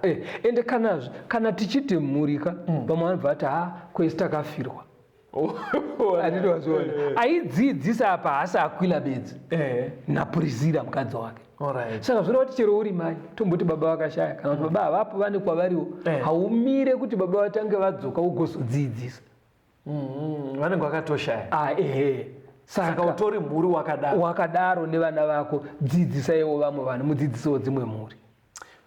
Ende kana tichiti mhuri ka, vamwe vanobva vati, ha, kwese takafirwa. Handiti wazviona. Aidzidzisa apa haasi Aquila bedzi. NaPriscilla mukadzi wake. Saka zvoreva kuti chero uri mai, tomboti baba vakashaya, kana kuti baba havapo vane kwavariwo, haumire kuti baba vatange vadzoka ugozodzidzisa. Vanenge vakatoshaya. Saka Saka utori mhuri wakadaro. Wakadaro nevana vako, dzidzisaiwo vamwe vanhu, mudzidzisewo dzimwe mhuri.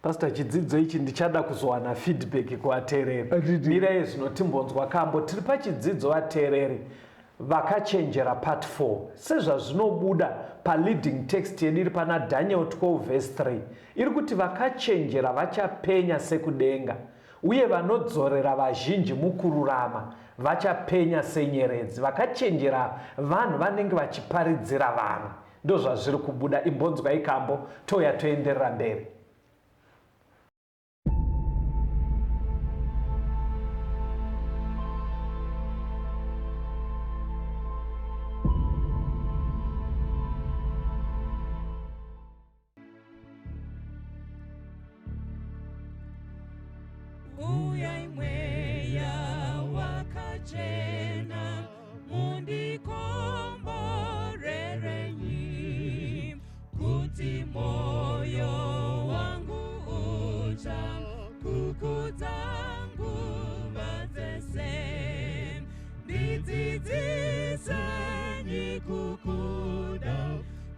Pastor, chidzidzo ichi ndichada kuzowana feedback kuvateereri. Atiti. Mirai zvino timbonzwa kambo. Tiri pachidzidzo vateereri vakachenjera part 4. Sezvazvinobuda paleading text yedu iri pana Daniel 12 verse 3. Iri kuti vakachenjera vachapenya sekudenga, uye vanodzorera vazhinji mukururama vachapenya senyeredzi. Vakachenjera vanhu vanenge vachiparidzira vamwe. Ndozvazviri kubuda. Imbonzwai kambo touya toenderera mberi. Ndikomborerenyi kuti moyo wangu ucha kukudza nguva dzese. Ndidzidzisenyi kukuda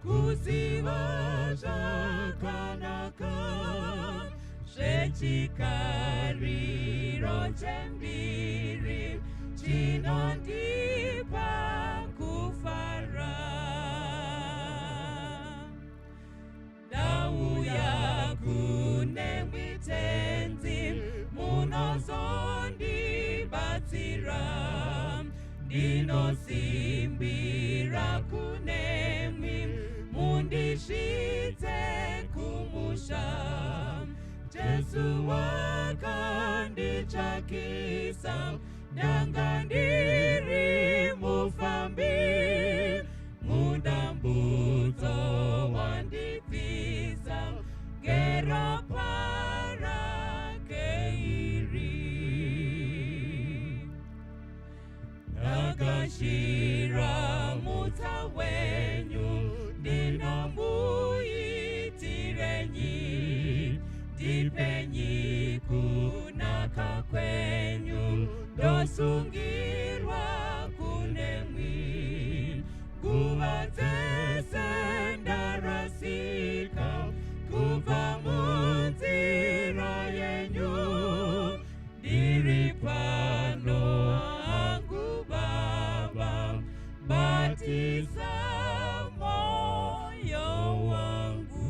kuziva zvakanaka zvechikariro chembiri chinondipa kufara. Ndauya kune Tenzi, munozondibatsira. Ndinosimbira kunemwi, mundisvitse kumusha. Jesu wakanditsvakisa, ndanga ndiri mufambi, mudambudzo wandibvisa ngeropa rake iri. Ndakashira mutsa wenyu, ndinombuitirenyi? Ndipenyi kunaka kwenyu, ndosungirwa kunemwi. Nguva dzese ndarasika kubva munzira yenyu. Ndiri pano hangu Baba, batisa moyo wangu.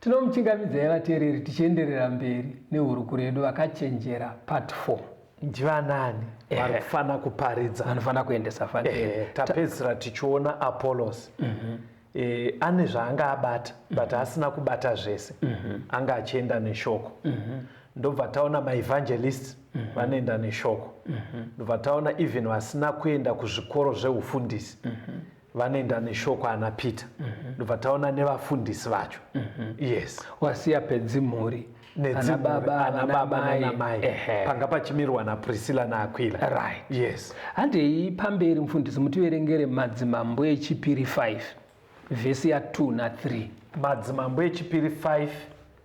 Tinomuchingamidzai vateereri, tichienderera mberi nehurukuro yedu Vakachenjera part 4. Ndivanani vari kufanira kuparidza? Vanofanira kuendesa vhangeri. Tapedzisira tichiona Apollos. Ane zvaanga abata, but asina kubata zvese. Anga achienda neshoko. Ndobva taona maevangelist vanoenda neshoko. Ndobva taona even vasina kuenda kuzvikoro zveufundisi vanoenda neshoko, ana Peter. Ndobva taona nevafundisi vacho, yes. Wasiya pedzimhuri. Nedzimhuri, baba, ana baba mai. Nana mai. Panga pachimirwa naPriscilla naAquila. Yes. Handei pamberi, mufundisi, mutiverengere Madzimambo Echipiri 5 vhesi ya2 na3. Madzimambo Echipiri 5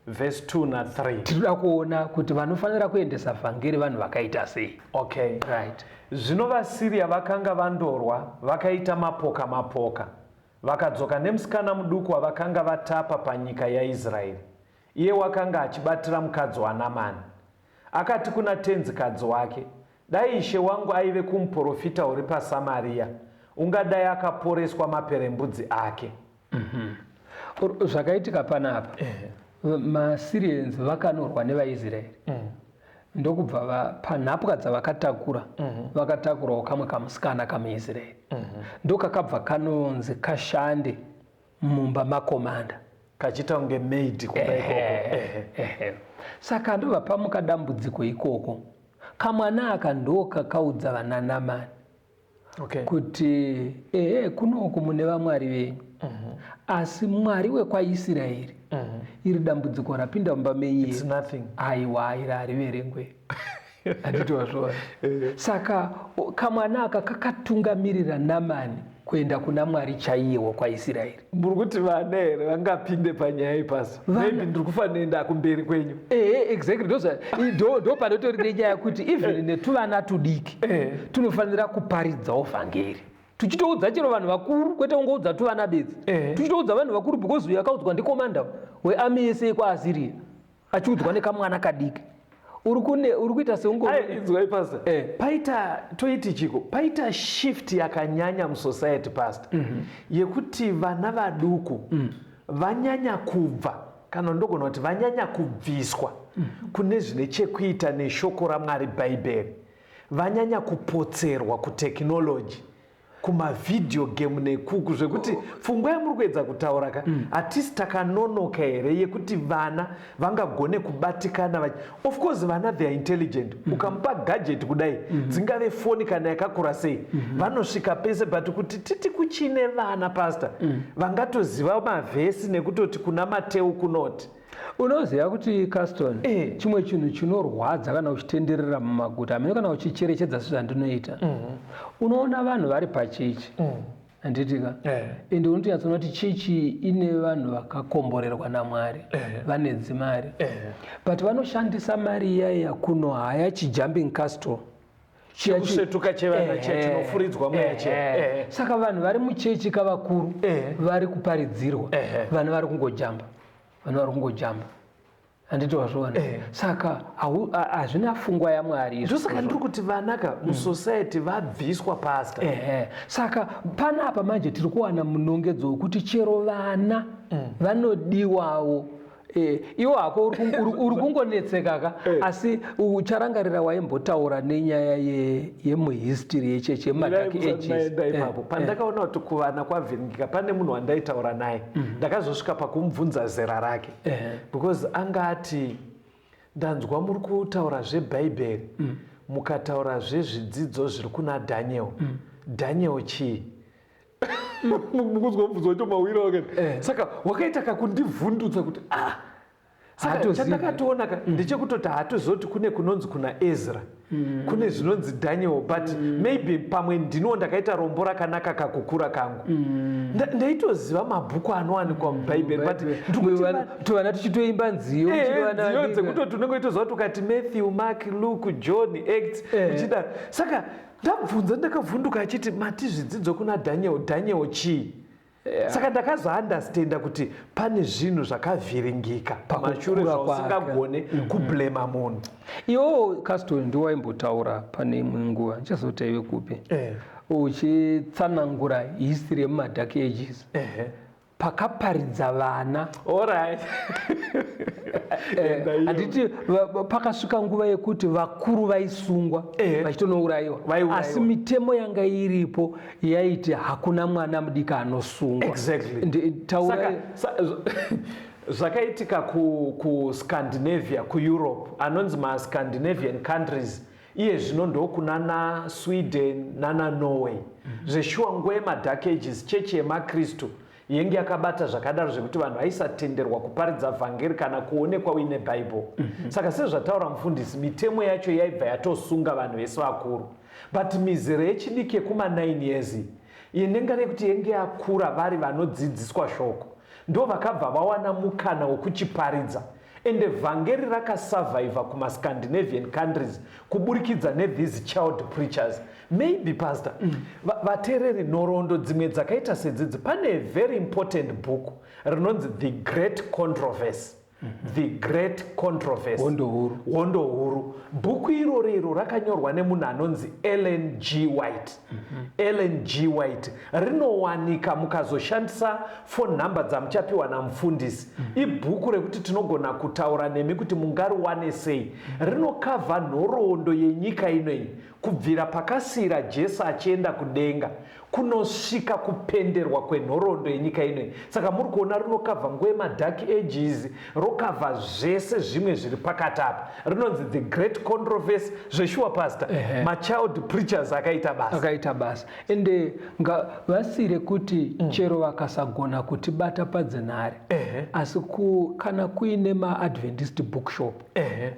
vhesi 2 na3. Tinoda kuona kuti vanofanira kuendesa vhangeri vanhu vakaita sei. Okay. Right. Zvino vaSiriya vakanga vandorwa vakaita mapoka mapoka, vakadzoka nemusikana muduku wavakanga vatapa panyika yaIsraeri. Iye wakanga achibatira mukadzi waNamani. Akati kuna tenzikadzi wake, "Dai ishe wangu aive kumuprofita uri paSamariya, ungadai akaporeswa maperembudzi ake." Zvakaitika panapa, maSyrians vakanorwa nevaIsraeri, ndokubva panhapwa dzavakatakura, vakatakurawo kamwe kamusikana kamuIsraeri. Ndokakabva kanonzi kashande mumba makomanda. Kachiita kunge maid kumba ikoko. Ehe. Ehe. Saka ndobva pamuka dambudziko ikoko. Kamwana aka ndo kakaudza vanaNamani kuti ehe, kunoku mune vamwari venyu, asi Mwari wekwaIsraeri, iri dambudziko rapinda mumba menyu It's nothing. Aiwa, iri hariverengwe, handiti wazviona? Saka kamwana aka kakatungamirira Namani kuenda kuna Mwari chaiye wekwaIsraeri. Muri kuti vana here vangapinde panyaya ipasi? Maybe ndiri kufanira enda kumberi kwenyu. Ehe, exactly. Ndo panotori nenyaya yekuti even netuvana tudiki tunofanira kuparidzawo vhangeri, tuchitoudza chero vanhu vakuru, kwete kungoudza tuvana bedzi. Tuchitoudza vanhu vakuru, because uyu akaudzwa ndikomanda wearmy yese yekwaAsiria, achiudzwa nekamwana kadiki. Uri kuita seungo Ai, inzwai pastor. Paita, toiti chiko, paita shift yakanyanya musociety, pastor, yekuti vana vaduku vanyanya kubva, kana ndogona kuti vanyanya kubviswa kune zvine chekuita neshoko raMwari, Bhaibheri. Vanyanya kupotserwa kutechnology. Kumavideo game nekuku, zvekuti pfungwa yamuri kuedza kutaura ka, hatisi takanonoka here yekuti vana vangagone kubatikana? Of course vana, they are intelligent. Ukamupa gadget kudai, dzingave foni kana yakakura sei, vanosvika pese. But kuti titi kuchine vana, pastor, vangatoziva mavhesi nekutoti kuna Mateu kunoti. Unoziva kuti, Caston, chimwe chinhu chinorwadza kana uchitenderera mumaguta hamene, kana uchicherechedza sezvandinoita, unoona vanhu vari pachechi, handitika? Ende unotonyatsoona kuti chechi ine vanhu vakakomborerwa naMwari, vane dzimari, but vanoshandisa mari iyaiya kunohaya chijumping castle. Chikusvetuka chevana chiya chinofuridzwa mweya chiya. Saka vanhu vari muchechi kavakuru vari kuparidzirwa, vanhu vari kungojamba, vanhu vari kungojamba, handiti wazviona? Saka hazvina pfungwa yaMwari izvo. Ndosaka ndiri kuti vanaka musociety vabviswa, pastor. Ehe, saka panapa manje tiri kuwana munongedzo wekuti chero vana vanodiwawo. Iwo hako uri kungonetseka ka, asi ucharangarira waimbotaura nenyaya yemuhistory yechechi yemadark ages. Maenda ipapo, pandakaona kuti kuvana kwavhiringika, pane munhu wandaitaura naye, ndakazosvika pakumubvunza zera rake, because anga ati, "Ndanzwa muri kutaura zvebhaibheri, mukataura zvezvidzidzo zviri kuna Daniel. Daniel chii?" Mukunzwa mubvunzo wacho mawiro wakati. Saka wakaita kakundivhundutsa kuti, ah, saka Haatozivi. Chandakatoona ka ndechekutoti haatozoti kune kunonzi kuna Ezra, kune zvinonzi Daniel, but maybe pamwe ndiniwo ndakaita rombo rakanaka kakukura kangu. Ndaitoziva mabhuku anowanikwa mubhaibheri, but ndikuti Tuvana tichitoimba nziyo. Nziyo dzekutoti unenge uchitoziva kuti ukati Matthew, Mark, Luke, John, Acts, uchidaro. Saka ndabvunza, ndakavhunduka achiti, "Mati zvidzidzo kuna Daniel, Daniel chii?" Saka ndakazounderstanda kuti pane zvinhu zvakavhiringika pamashure Pakukura kwake. zvausingagone kublema munhu. Iwowo, Caston, ndiwaimbotaura pane imwe nguva, ndichazoti aive kupi, uchitsanangura history yemumadark ages, pakaparidza vana. Alright. Enda iyo. Handiti pakasvika nguva yekuti vakuru vaisungwa, vachitonourayiwa? Vaiurayiwa. Asi mitemo yanga iripo yaiti hakuna mwana mudiki anosungwa. Taura. Saka zvakaitika kuScandinavia, kuEurope, anonzi maScandinavian countries iye zvino, ndokuna naSweden nana Norway. Zveshuwa, nguva yemadark ages, chechi yemakristu yenge yakabata zvakadaro zvekuti vanhu vaisatenderwa kuparidza vhangeri kana kuonekwa uine bhaibheri. Saka sezvataura mufundisi, mitemo yacho yaibva yatosunga vanhu vese vakuru, but mizera yechidiki yekuma9 years iyi inenge rekuti yenge yakura, vari vanodzidziswa shoko, ndo vakabva vawana mukana wekuchiparidza. Ende vhangeri rakasurviva kumascandinavian countries kuburikidza nethese child preachers. Maybe, pastor, vateereri, nhoroondo dzimwe dzakaita sedzidzi, pane very important book rinonzi The Great Controversy, The Great Controversy. Hondo Huru. Hondo Huru. Bhuku iroro iro rakanyorwa nemunhu anonzi Ellen G White. Ellen G White, rinowanika mukazoshandisa phone number dzamuchapiwa namufundisi. Ibhuku rekuti tinogona kutaura nemi kuti mungariwane sei. Rinokavha nhoroondo yenyika inoyi kubvira pakasiyira Jesu achienda kudenga kunosvika kupenderwa kwenhoroondo yenyika inoyi. Saka muri kuona rinokavha nguva yemadark ages, rokavha zvese zvimwe zviri pakati apa. Rinonzi The Great Controversy. Zveshuwa, pastor, machild preachers akaita basa. Akaita basa. Ende vasire kuti chero vakasagona kutibata padzinhare, asi kana kuine maadventist bookshop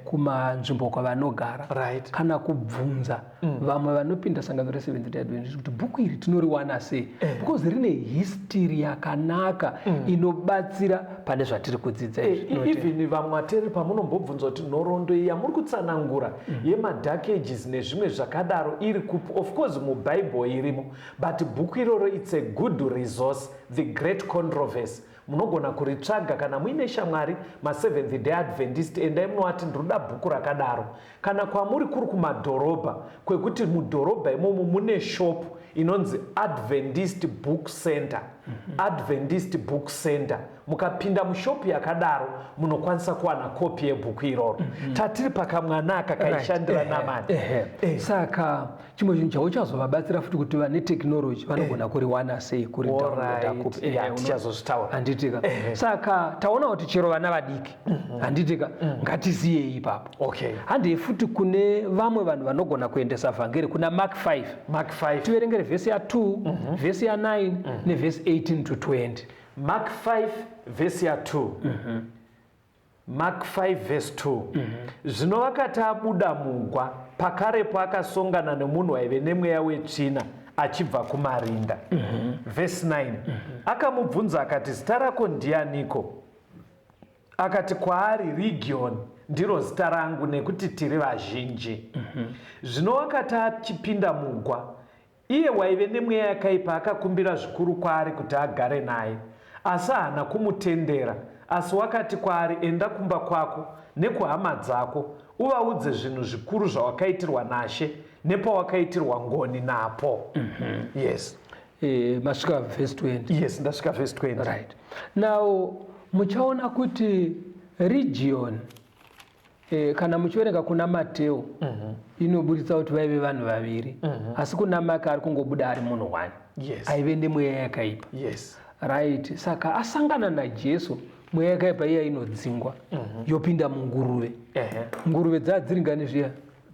kumanzvimbo kwavanogara, kana kubvunza vamwe vanopinda sangano reSeventh Day Adventist kuti bhuku iri tinoriwana sei, because rine history yakanaka inobatsira pane zvatiri kudzidza izvi. Even vamwe vateereri, pamunombobvunza kuti nhoroondo iyi yamuri kutsanangura yemadark ages nezvimwe zvakadaro iri kupi, of course mubhaibheri irimo, but bhuku iroro, it's a good resource, The Great Controversy. Munogona kuritsvaga kana muine shamwari maSeventh Day Adventist, endai munovati, "Ndinoda bhuku rakadaro." Kana kwamuri kuri kumadhorobha, kwekuti mudhorobha imomo mune shop inonzi Adventist Book Center. Adventist Book Center. Mukapinda mushopu yakadaro munokwanisa kuwana kopi yebhuku iroro. Tatiri pakamwana aka kaishandira Namani. Ehe. Saka chimwe chinhu chauchazovabatsira futi kuti vane technology vanogona kuriwana sei, kuridownloada Alright. kopi. Yeah, tichazozvitaura. Handitika? Saka taona kuti chero vana vadiki, handitika, ngatiziyei ipapo. Handei futi kune vamwe vanhu vanogona kuendesa vhangeri kuna Mark 5. Mark 5. Tiverengere vhesi ya2, vhesi ya9 nevhesi 18 to 20. Mark 5 vhesi ya2. Mark 5 vhesi 2. Zvino vakati abuda mugwa, pakarepo akasongana nemunhu waive nemweya wetsvina achibva kumarinda. Vhesi 9. Akamubvunza akati, "Zita rako ndianiko?" Akati kwaari, "Region ndiro zita rangu, nekuti tiri vazhinji." Zvino wakati achipinda mugwa, iye waive nemweya yakaipa akakumbira zvikuru kwaari kuti agare naye, asi haana kumutendera. Asi wakati kwaari, "Enda kumba kwako nekuhama dzako, uvaudze zvinhu zvikuru zvawakaitirwa naShe nepawakaitirwa ngoni napo." Yes. Masvika vhesi 20? Yes, ndasvika vhesi 20. Right, now muchaona kuti Region, kana muchiverenga kuna Mateo, inoburitsa kuti vaive vanhu vaviri, asi kuna Mark ari kungobuda ari munhu one aive nemweya yakaipa. Right, saka asangana naJesu, mweya yakaipa iya inodzingwa, yopinda munguruve. Nguruve dzaa dziri ngani zviya?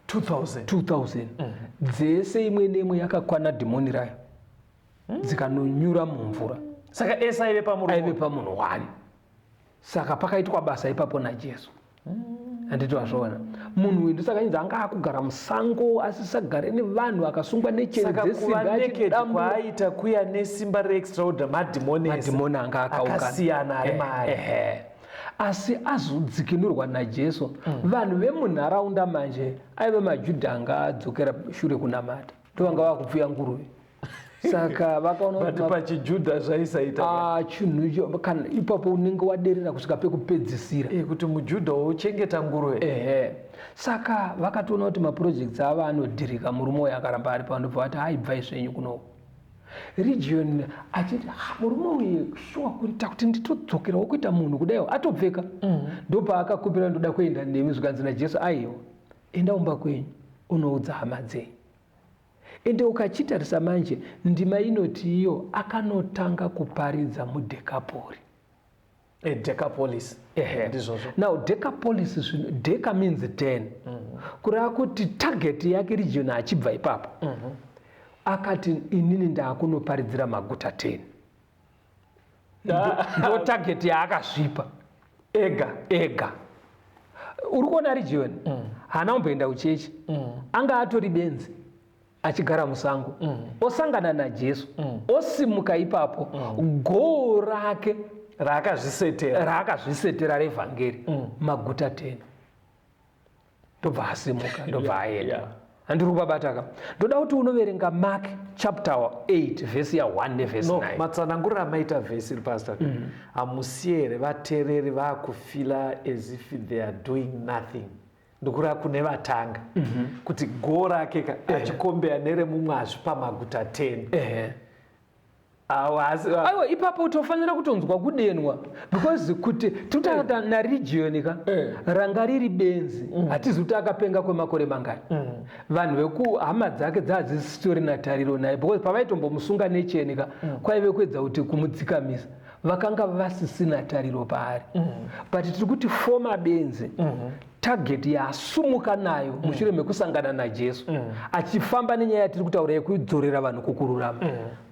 2000. 2000 dzese, imwe neimwe yakakwana dhimoni rayo, dzikanonyura mumvura. Saka ese aive pamurume? Aive pamunhu one. Saka pakaitwa basa ipapo naJesu, handiti wazviona? Munhu uyu ndosaka inzi anga akugara musango, asisagare nevanhu, akasungwa necheni Saka kuva dzesimbi, naked achidambura. kwaaita kuya nesimba reextraordinary, madhimoni ese Madhimoni anga akaungana. akasiyana ari maari. Ehe. Asi azodzikinurwa naJesu, vanhu vemunharaunda manje aive maJudha anga adzokera shure kunamata, ndovanga vakupfuya nguruve. Saka vakaona But kuti pachiJudha zvaisaita. Ah, chinhu icho kana ipapo unenge waderera kusvika pekupedzisira. Kuti muJudha wochengeta nguruve. Ehe. Saka vakatoona kuti maprojects avo anodhirika, murume uyu akaramba ari pano. Ndobva vati, "Haibvai zvenyu kunoku." Region achiti, "Ah, murume uyu shuwa kuita kuti nditodzokerawo kuita munhu kudaiwo atopfeka." Ndopaakakumbira, "Ndoda kuenda nemi." Zvikanzi naJesu, "Aiwa, enda umba kwenyu unoudza hama dzenyu." Ende ukachitarisa manje, ndima inoti iyo akanotanga kuparidza muDhekapori. Decapolis. Ndizvozvo. Now Decapolis zvino, deca means 10, kureva kuti target yake Region achibva ipapo akati, "Inini ndaakunoparidzira maguta 10." Ndo target yaakazvipa. Ega. Ega. Uri kuona, Region haana kumboenda kuchechi, anga atori benzi achigara musango. Osangana naJesu, osimuka ipapo, goal rake raakazvisetera, raakazvisetera revhangeri, maguta 10. Ndobva asimuka, ndobva aenda. Handiri kubabata ka? Ndoda kuti unoverenga Mark chapter 8 vhesi ya1 nevhesi No. 9. Matsananguriro amaita vhesi iri, pastor, hamusi here vateereri vaakufeela as if they are doing nothing? Ndikureva kune vatanga kuti goal rake ka achikombeya neremumwe azvipa maguta 10. Awa, Aiwa, ipapo tofanira kutonzwa kudenwa, because kuti totata naRegion ka, ranga riri benzi, hatizi kuti akapenga kwemakore mangani. Vanhu vekuhama dzake dzadzisitorina tariro naye, because pavaitombomusunga necheni ka, kwaive kuedza kuti kumudzikamisa, vakanga vasisina tariro paari. But tiri kuti former benzi, target yaasumuka nayo mushure mekusangana naJesu, achifamba nenyaya yatiri kutaura yekudzorera vanhu kukururama,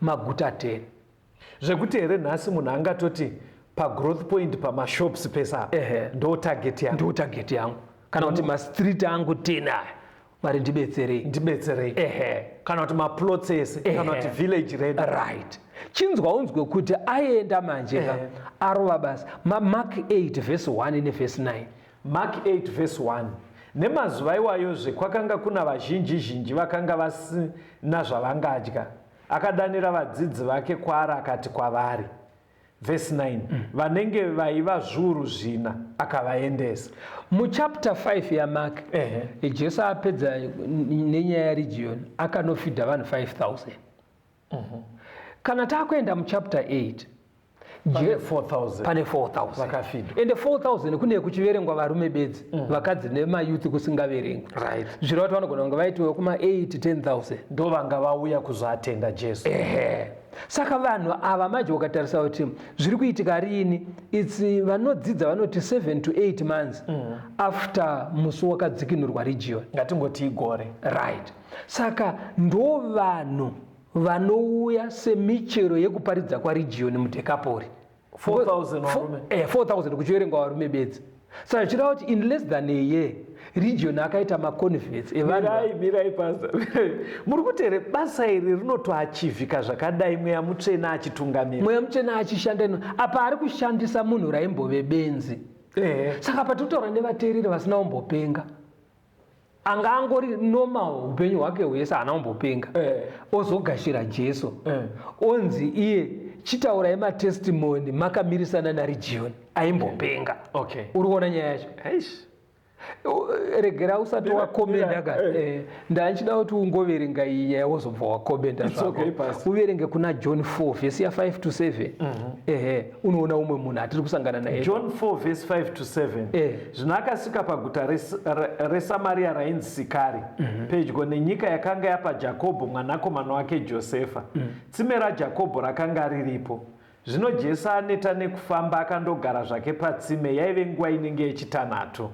maguta 10. Zvekuti here nhasi munhu angatoti pagrowth point, pamashops pese apa, ndo target yangu? Ndo target yangu, kana kuti mastreet angu 10 aya, Mwari ndibetserei. Ndibetserei. Kana kuti maplots ese, kana kuti village redu. Right, chinzwa unzwe kuti aenda manje ka, arova basa. MaMark 8 vhesi 1 nevhesi 9. Mark 8 vhesi 1. Nemazuva iwayozve kwakanga kuna vazhinji zhinji vakanga vasina zvavangadya. Akadanira vadzidzi vake kwaari, akati kwavari, vhesi 9, vanenge vaiva 4,000, akavaendesa. Muchapter 5 yaMark, Jesu apedza nenyaya yaRegion, akanofidha vanhu 5000. Kana takuenda muchapter 8, Pane 4,000. Pane 4000 Vakafidwa. Ende 4000 kune kuchiverengwa varume bedzi, vakadzi nemayouth kusingaverengwi. Zvireva kuti vanogona kunge vaitiwe kuma 8 10,000. Ndo vanga vauya kuzoatenda Jesu. Ehe, saka vanhu ava manje ukatarisa kuti zviri kuitika riini, its vanodzidza vanoti 7 to 8 months after musi wakadzikinurwa Region. Ngatingoti igore. Right, saka ndo vanhu vanouya semichero yekuparidza kwaRegion muDhekapori. 4,000 varume. 4000 kuchiverengwa varume bedzi. Saka zvichireva kuti in less than a year Region akaita maconverts evanhu. Mirai, mirai, pastor. Muri kuti here basa iri rinotoachivhika zvakadai Mweya Mutsvene achitungamira? Mweya Mutsvene achishanda ino apa ari kushandisa munhu raimbove benzi. Saka patinotaura nevateereri vasina kumbopenga, anga angori normal upenyu hwake hwese, haana kumbopenga, ozogashira Jesu, onzi iye chitaurai matestimony makamirisana naRegion aimbopenga. Uri kuona nyaya yacho? Eish. Regera usati wakomenda ka. Ndanchida kuti ungoverenga iyi nyaya wozobva wakomenda. It's okay, Pastor. Uverenge kuna John 4 vhesi ya5 to 7. Ehe, unoona umwe munhu atiri kusangana naye. John 4 verse 5 to 7. Zvino akasvika paguta reSamaria rainzi Sikari, pedyo nenyika yakanga yapa Jakobho mwanakomana wake Josefa. Tsime raJakobho rakanga riripo. Zvino Jesu aneta nekufamba akandogara zvake patsime. Yaive nguva inenge yechitanhatu.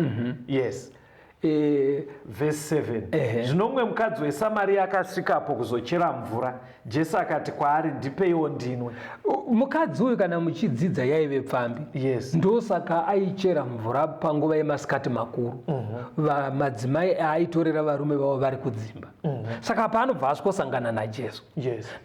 Yes. Vhesi 7. Zvino mumwe mukadzi weSamariya akasvikapo kuzochera mvura. Jesu akati kwaari, "Ndipeiwo ndinwe." Mukadzi uyu, kana muchidzidza, yaive pfambi. Ndosaka aichera mvura panguva yemasikati makuru. Madzimai aaitorera varume vavo vari kudzimba. Saka paanobva asvikosangana naJesu,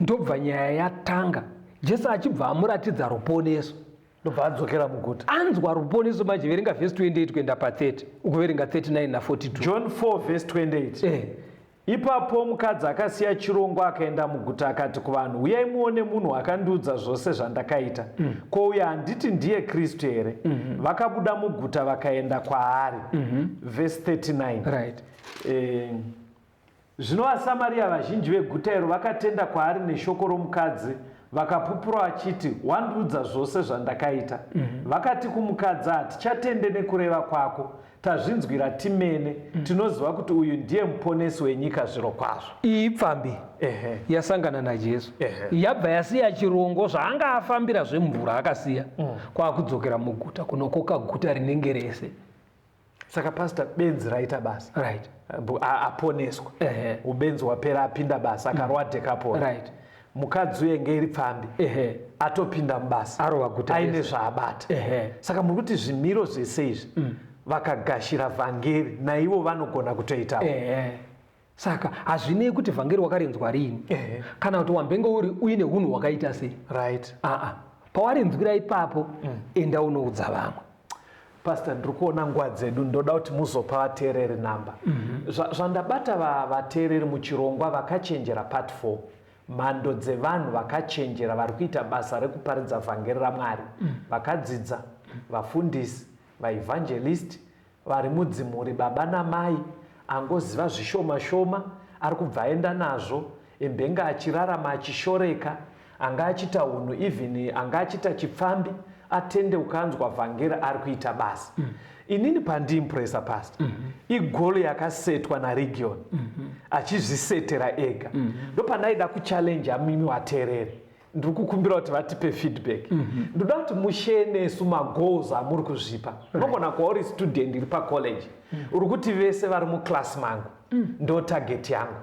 ndobva nyaya yatanga, Jesu achibva amuratidza ruponeso. Ndobva adzokera muguta. Anzwa ruponeso manje, verenga vhesi 28 kuenda pa30, ukuverenga 39 na42. John 4 vhesi 28. Ipapo mukadzi akasiya chirongo akaenda muguta akati kuvanhu, "Uyai muone munhu akandiudza zvose zvandakaita. Ko uyo handiti ndiye Kristu here?" Vakabuda muguta vakaenda kwaari. Vhesi 39. Zvino vaSamariya vazhinji veguta iro vakatenda kwaari neshoko romukadzi, vakapupura vachiti, "Wandiudza zvose zvandakaita." Vakati kumukadzi, "Hatichatende nekureva kwako, tazvinzwira timene, tinoziva kuti uyu ndiye muponesi wenyika zviro kwazvo." Iyi pfambi yasangana naJesu. Yabva yasiya chirongo zvaanga afambira zvemvura, akasiya kwakudzokera muguta kunokoka guta rinenge rese. Saka pastor, benzi raita basa. Aponeswa. Ubenzi hwapera, apinda basa, akarwa Dekapori. Mukadzi uye ngeiri pfambi, atopinda mubasa. Arova guta aine rese. Zvaabata. Saka muri kuti zvimiro zvese izvi, vakagashira vhangeri, naivo vanogona kutoitawo. Ehe, saka hazvinei kuti vhangeri wakarinzwa riini kana kuti wambenge uri uine unhu hwakaita sei. Aa, pawarinzwira ipapo, enda unoudza vamwe. Pastor, ndiri kuona nguva dzedu, ndoda kuti muzopa vateereri namba. Zvandabata vateereri muchirongwa Vakachenjera part 4, mhando dzevanhu vakachenjera vari kuita basa rekuparidza vhangeri raMwari, vakadzidza, vafundisi, vaevhangelist vari mudzimhuri, baba namai, angoziva zvishoma shoma ari kubva aenda nazvo, embenga achirarama achishoreka, anga achiita unhu, even anga achiita chipfambi, atendeuka anzwa vhangeri, ari kuita basa. Inini pandiimpresa, pastor, igoal yakasetwa naRegion achizvisetera ega. Ndopandaida kuchallenge amimi vateereri. Ndiri kukumbira kuti vatipe feedback. Ndoda kuti mushare nesu magoals amuri kuzvipa. Unogona kuva uri student iri pacollege, uri kuti vese vari muclass mangu ndo target yangu.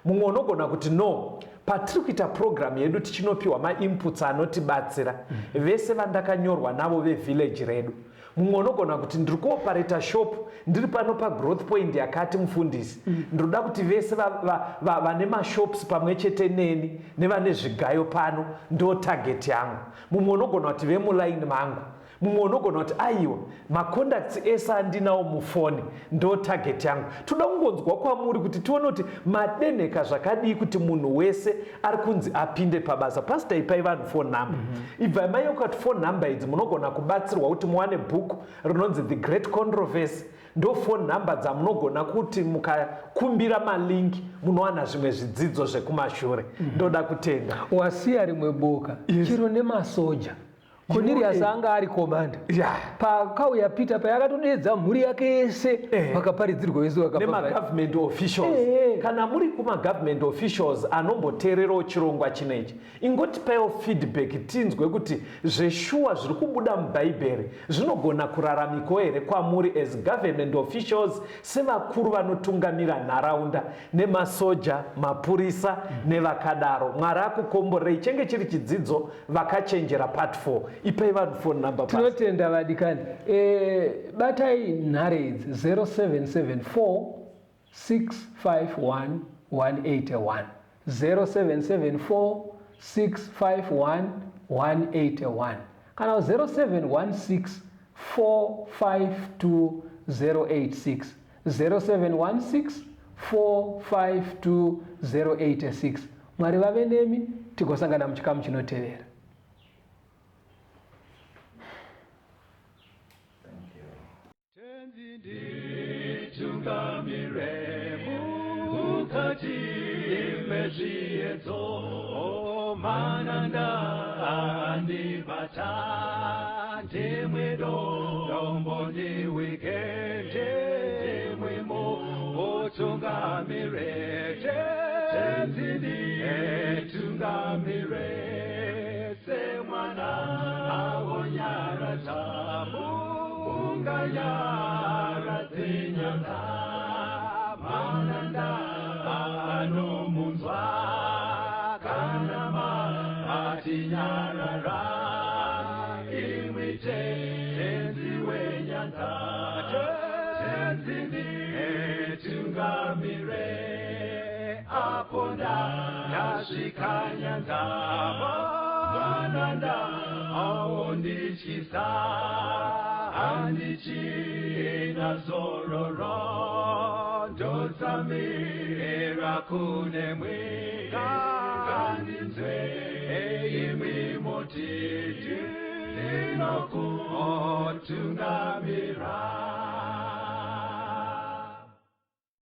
Mumwe unogona kuti, "No, patiri kuita program yedu tichinopiwa mainputs anotibatsira, vese vandakanyorwa navo vevillage redu." Mumwe unogona kuti, "Ndiri kuoperata shop ndiri pano pagrowth point yakati, mufundisi, ndinoda kuti vese vane mashops pamwe chete neni nevane zvigayo pano ndo target yangu." Mumwe unogona kuti, "Vemulaini mangu." Mumwe unogona kuti, "Aiwa, macontacts ese andinawo mufoni ndo target yangu." Toda kungonzwa kwamuri kuti tione kuti madenheka zvakadii kuti munhu wese ari kunzi apinde pabasa. Pastor, ipai vanhu phone number. Ibvai maiyoka kuti phone number idzi munogona kubatsirwa kuti muwane bhuku rinonzi The Great Controversy. Ndo phone number dzamunogona kuti mukakumbira malink munowana zvimwe zvidzidzo zvekumashure. Ndoda kutenda. Wasiya rimwe boka chero nemasoja. Cornelius anga ari komanda. Pakauya Peter paya akatodedza mhuri yake yese, vakaparidzirwa vese vakabva. Nemagovernment officials. Kana muri kumagovernment officials anomboteererawo chirongwa chinechi, ingotipaiwo feedback tinzwe kuti zveshuwa zviri kubuda muBhaibheri zvinogona kuraramikawo here kwamuri as government officials, sevakuru vanotungamira nharaunda, nemasoja, mapurisa nevakadaro. Mwari akukomborerei. Chenge chiri chidzidzo Vakachenjera part 4. Ipai vanhu phone number pasi. Tinotenda vadikani. Batai nhare idzi 0774 651 181, 0774 651 181 kana 0716 452 086, 0716 452 086. Mwari vave nemi, tigosangana muchikamu chinotevera. Tenzi nditungamire mukati mezviedzo, mananda andibata, ndimwe dombo ndiwike, ndimwimo utungamire. Tenzi nditungamire semwana awonyaradza unganyaradze nyanga, mananda anomunzwa kana matinyarara. Imwi Tenzi wenyanza, Tenzi nditungamire apo ndasvika nyanza, mananda aondityisa, handichina zororo, ndotsamira kune ngandinzwe imwi motiti ndinokutungamira.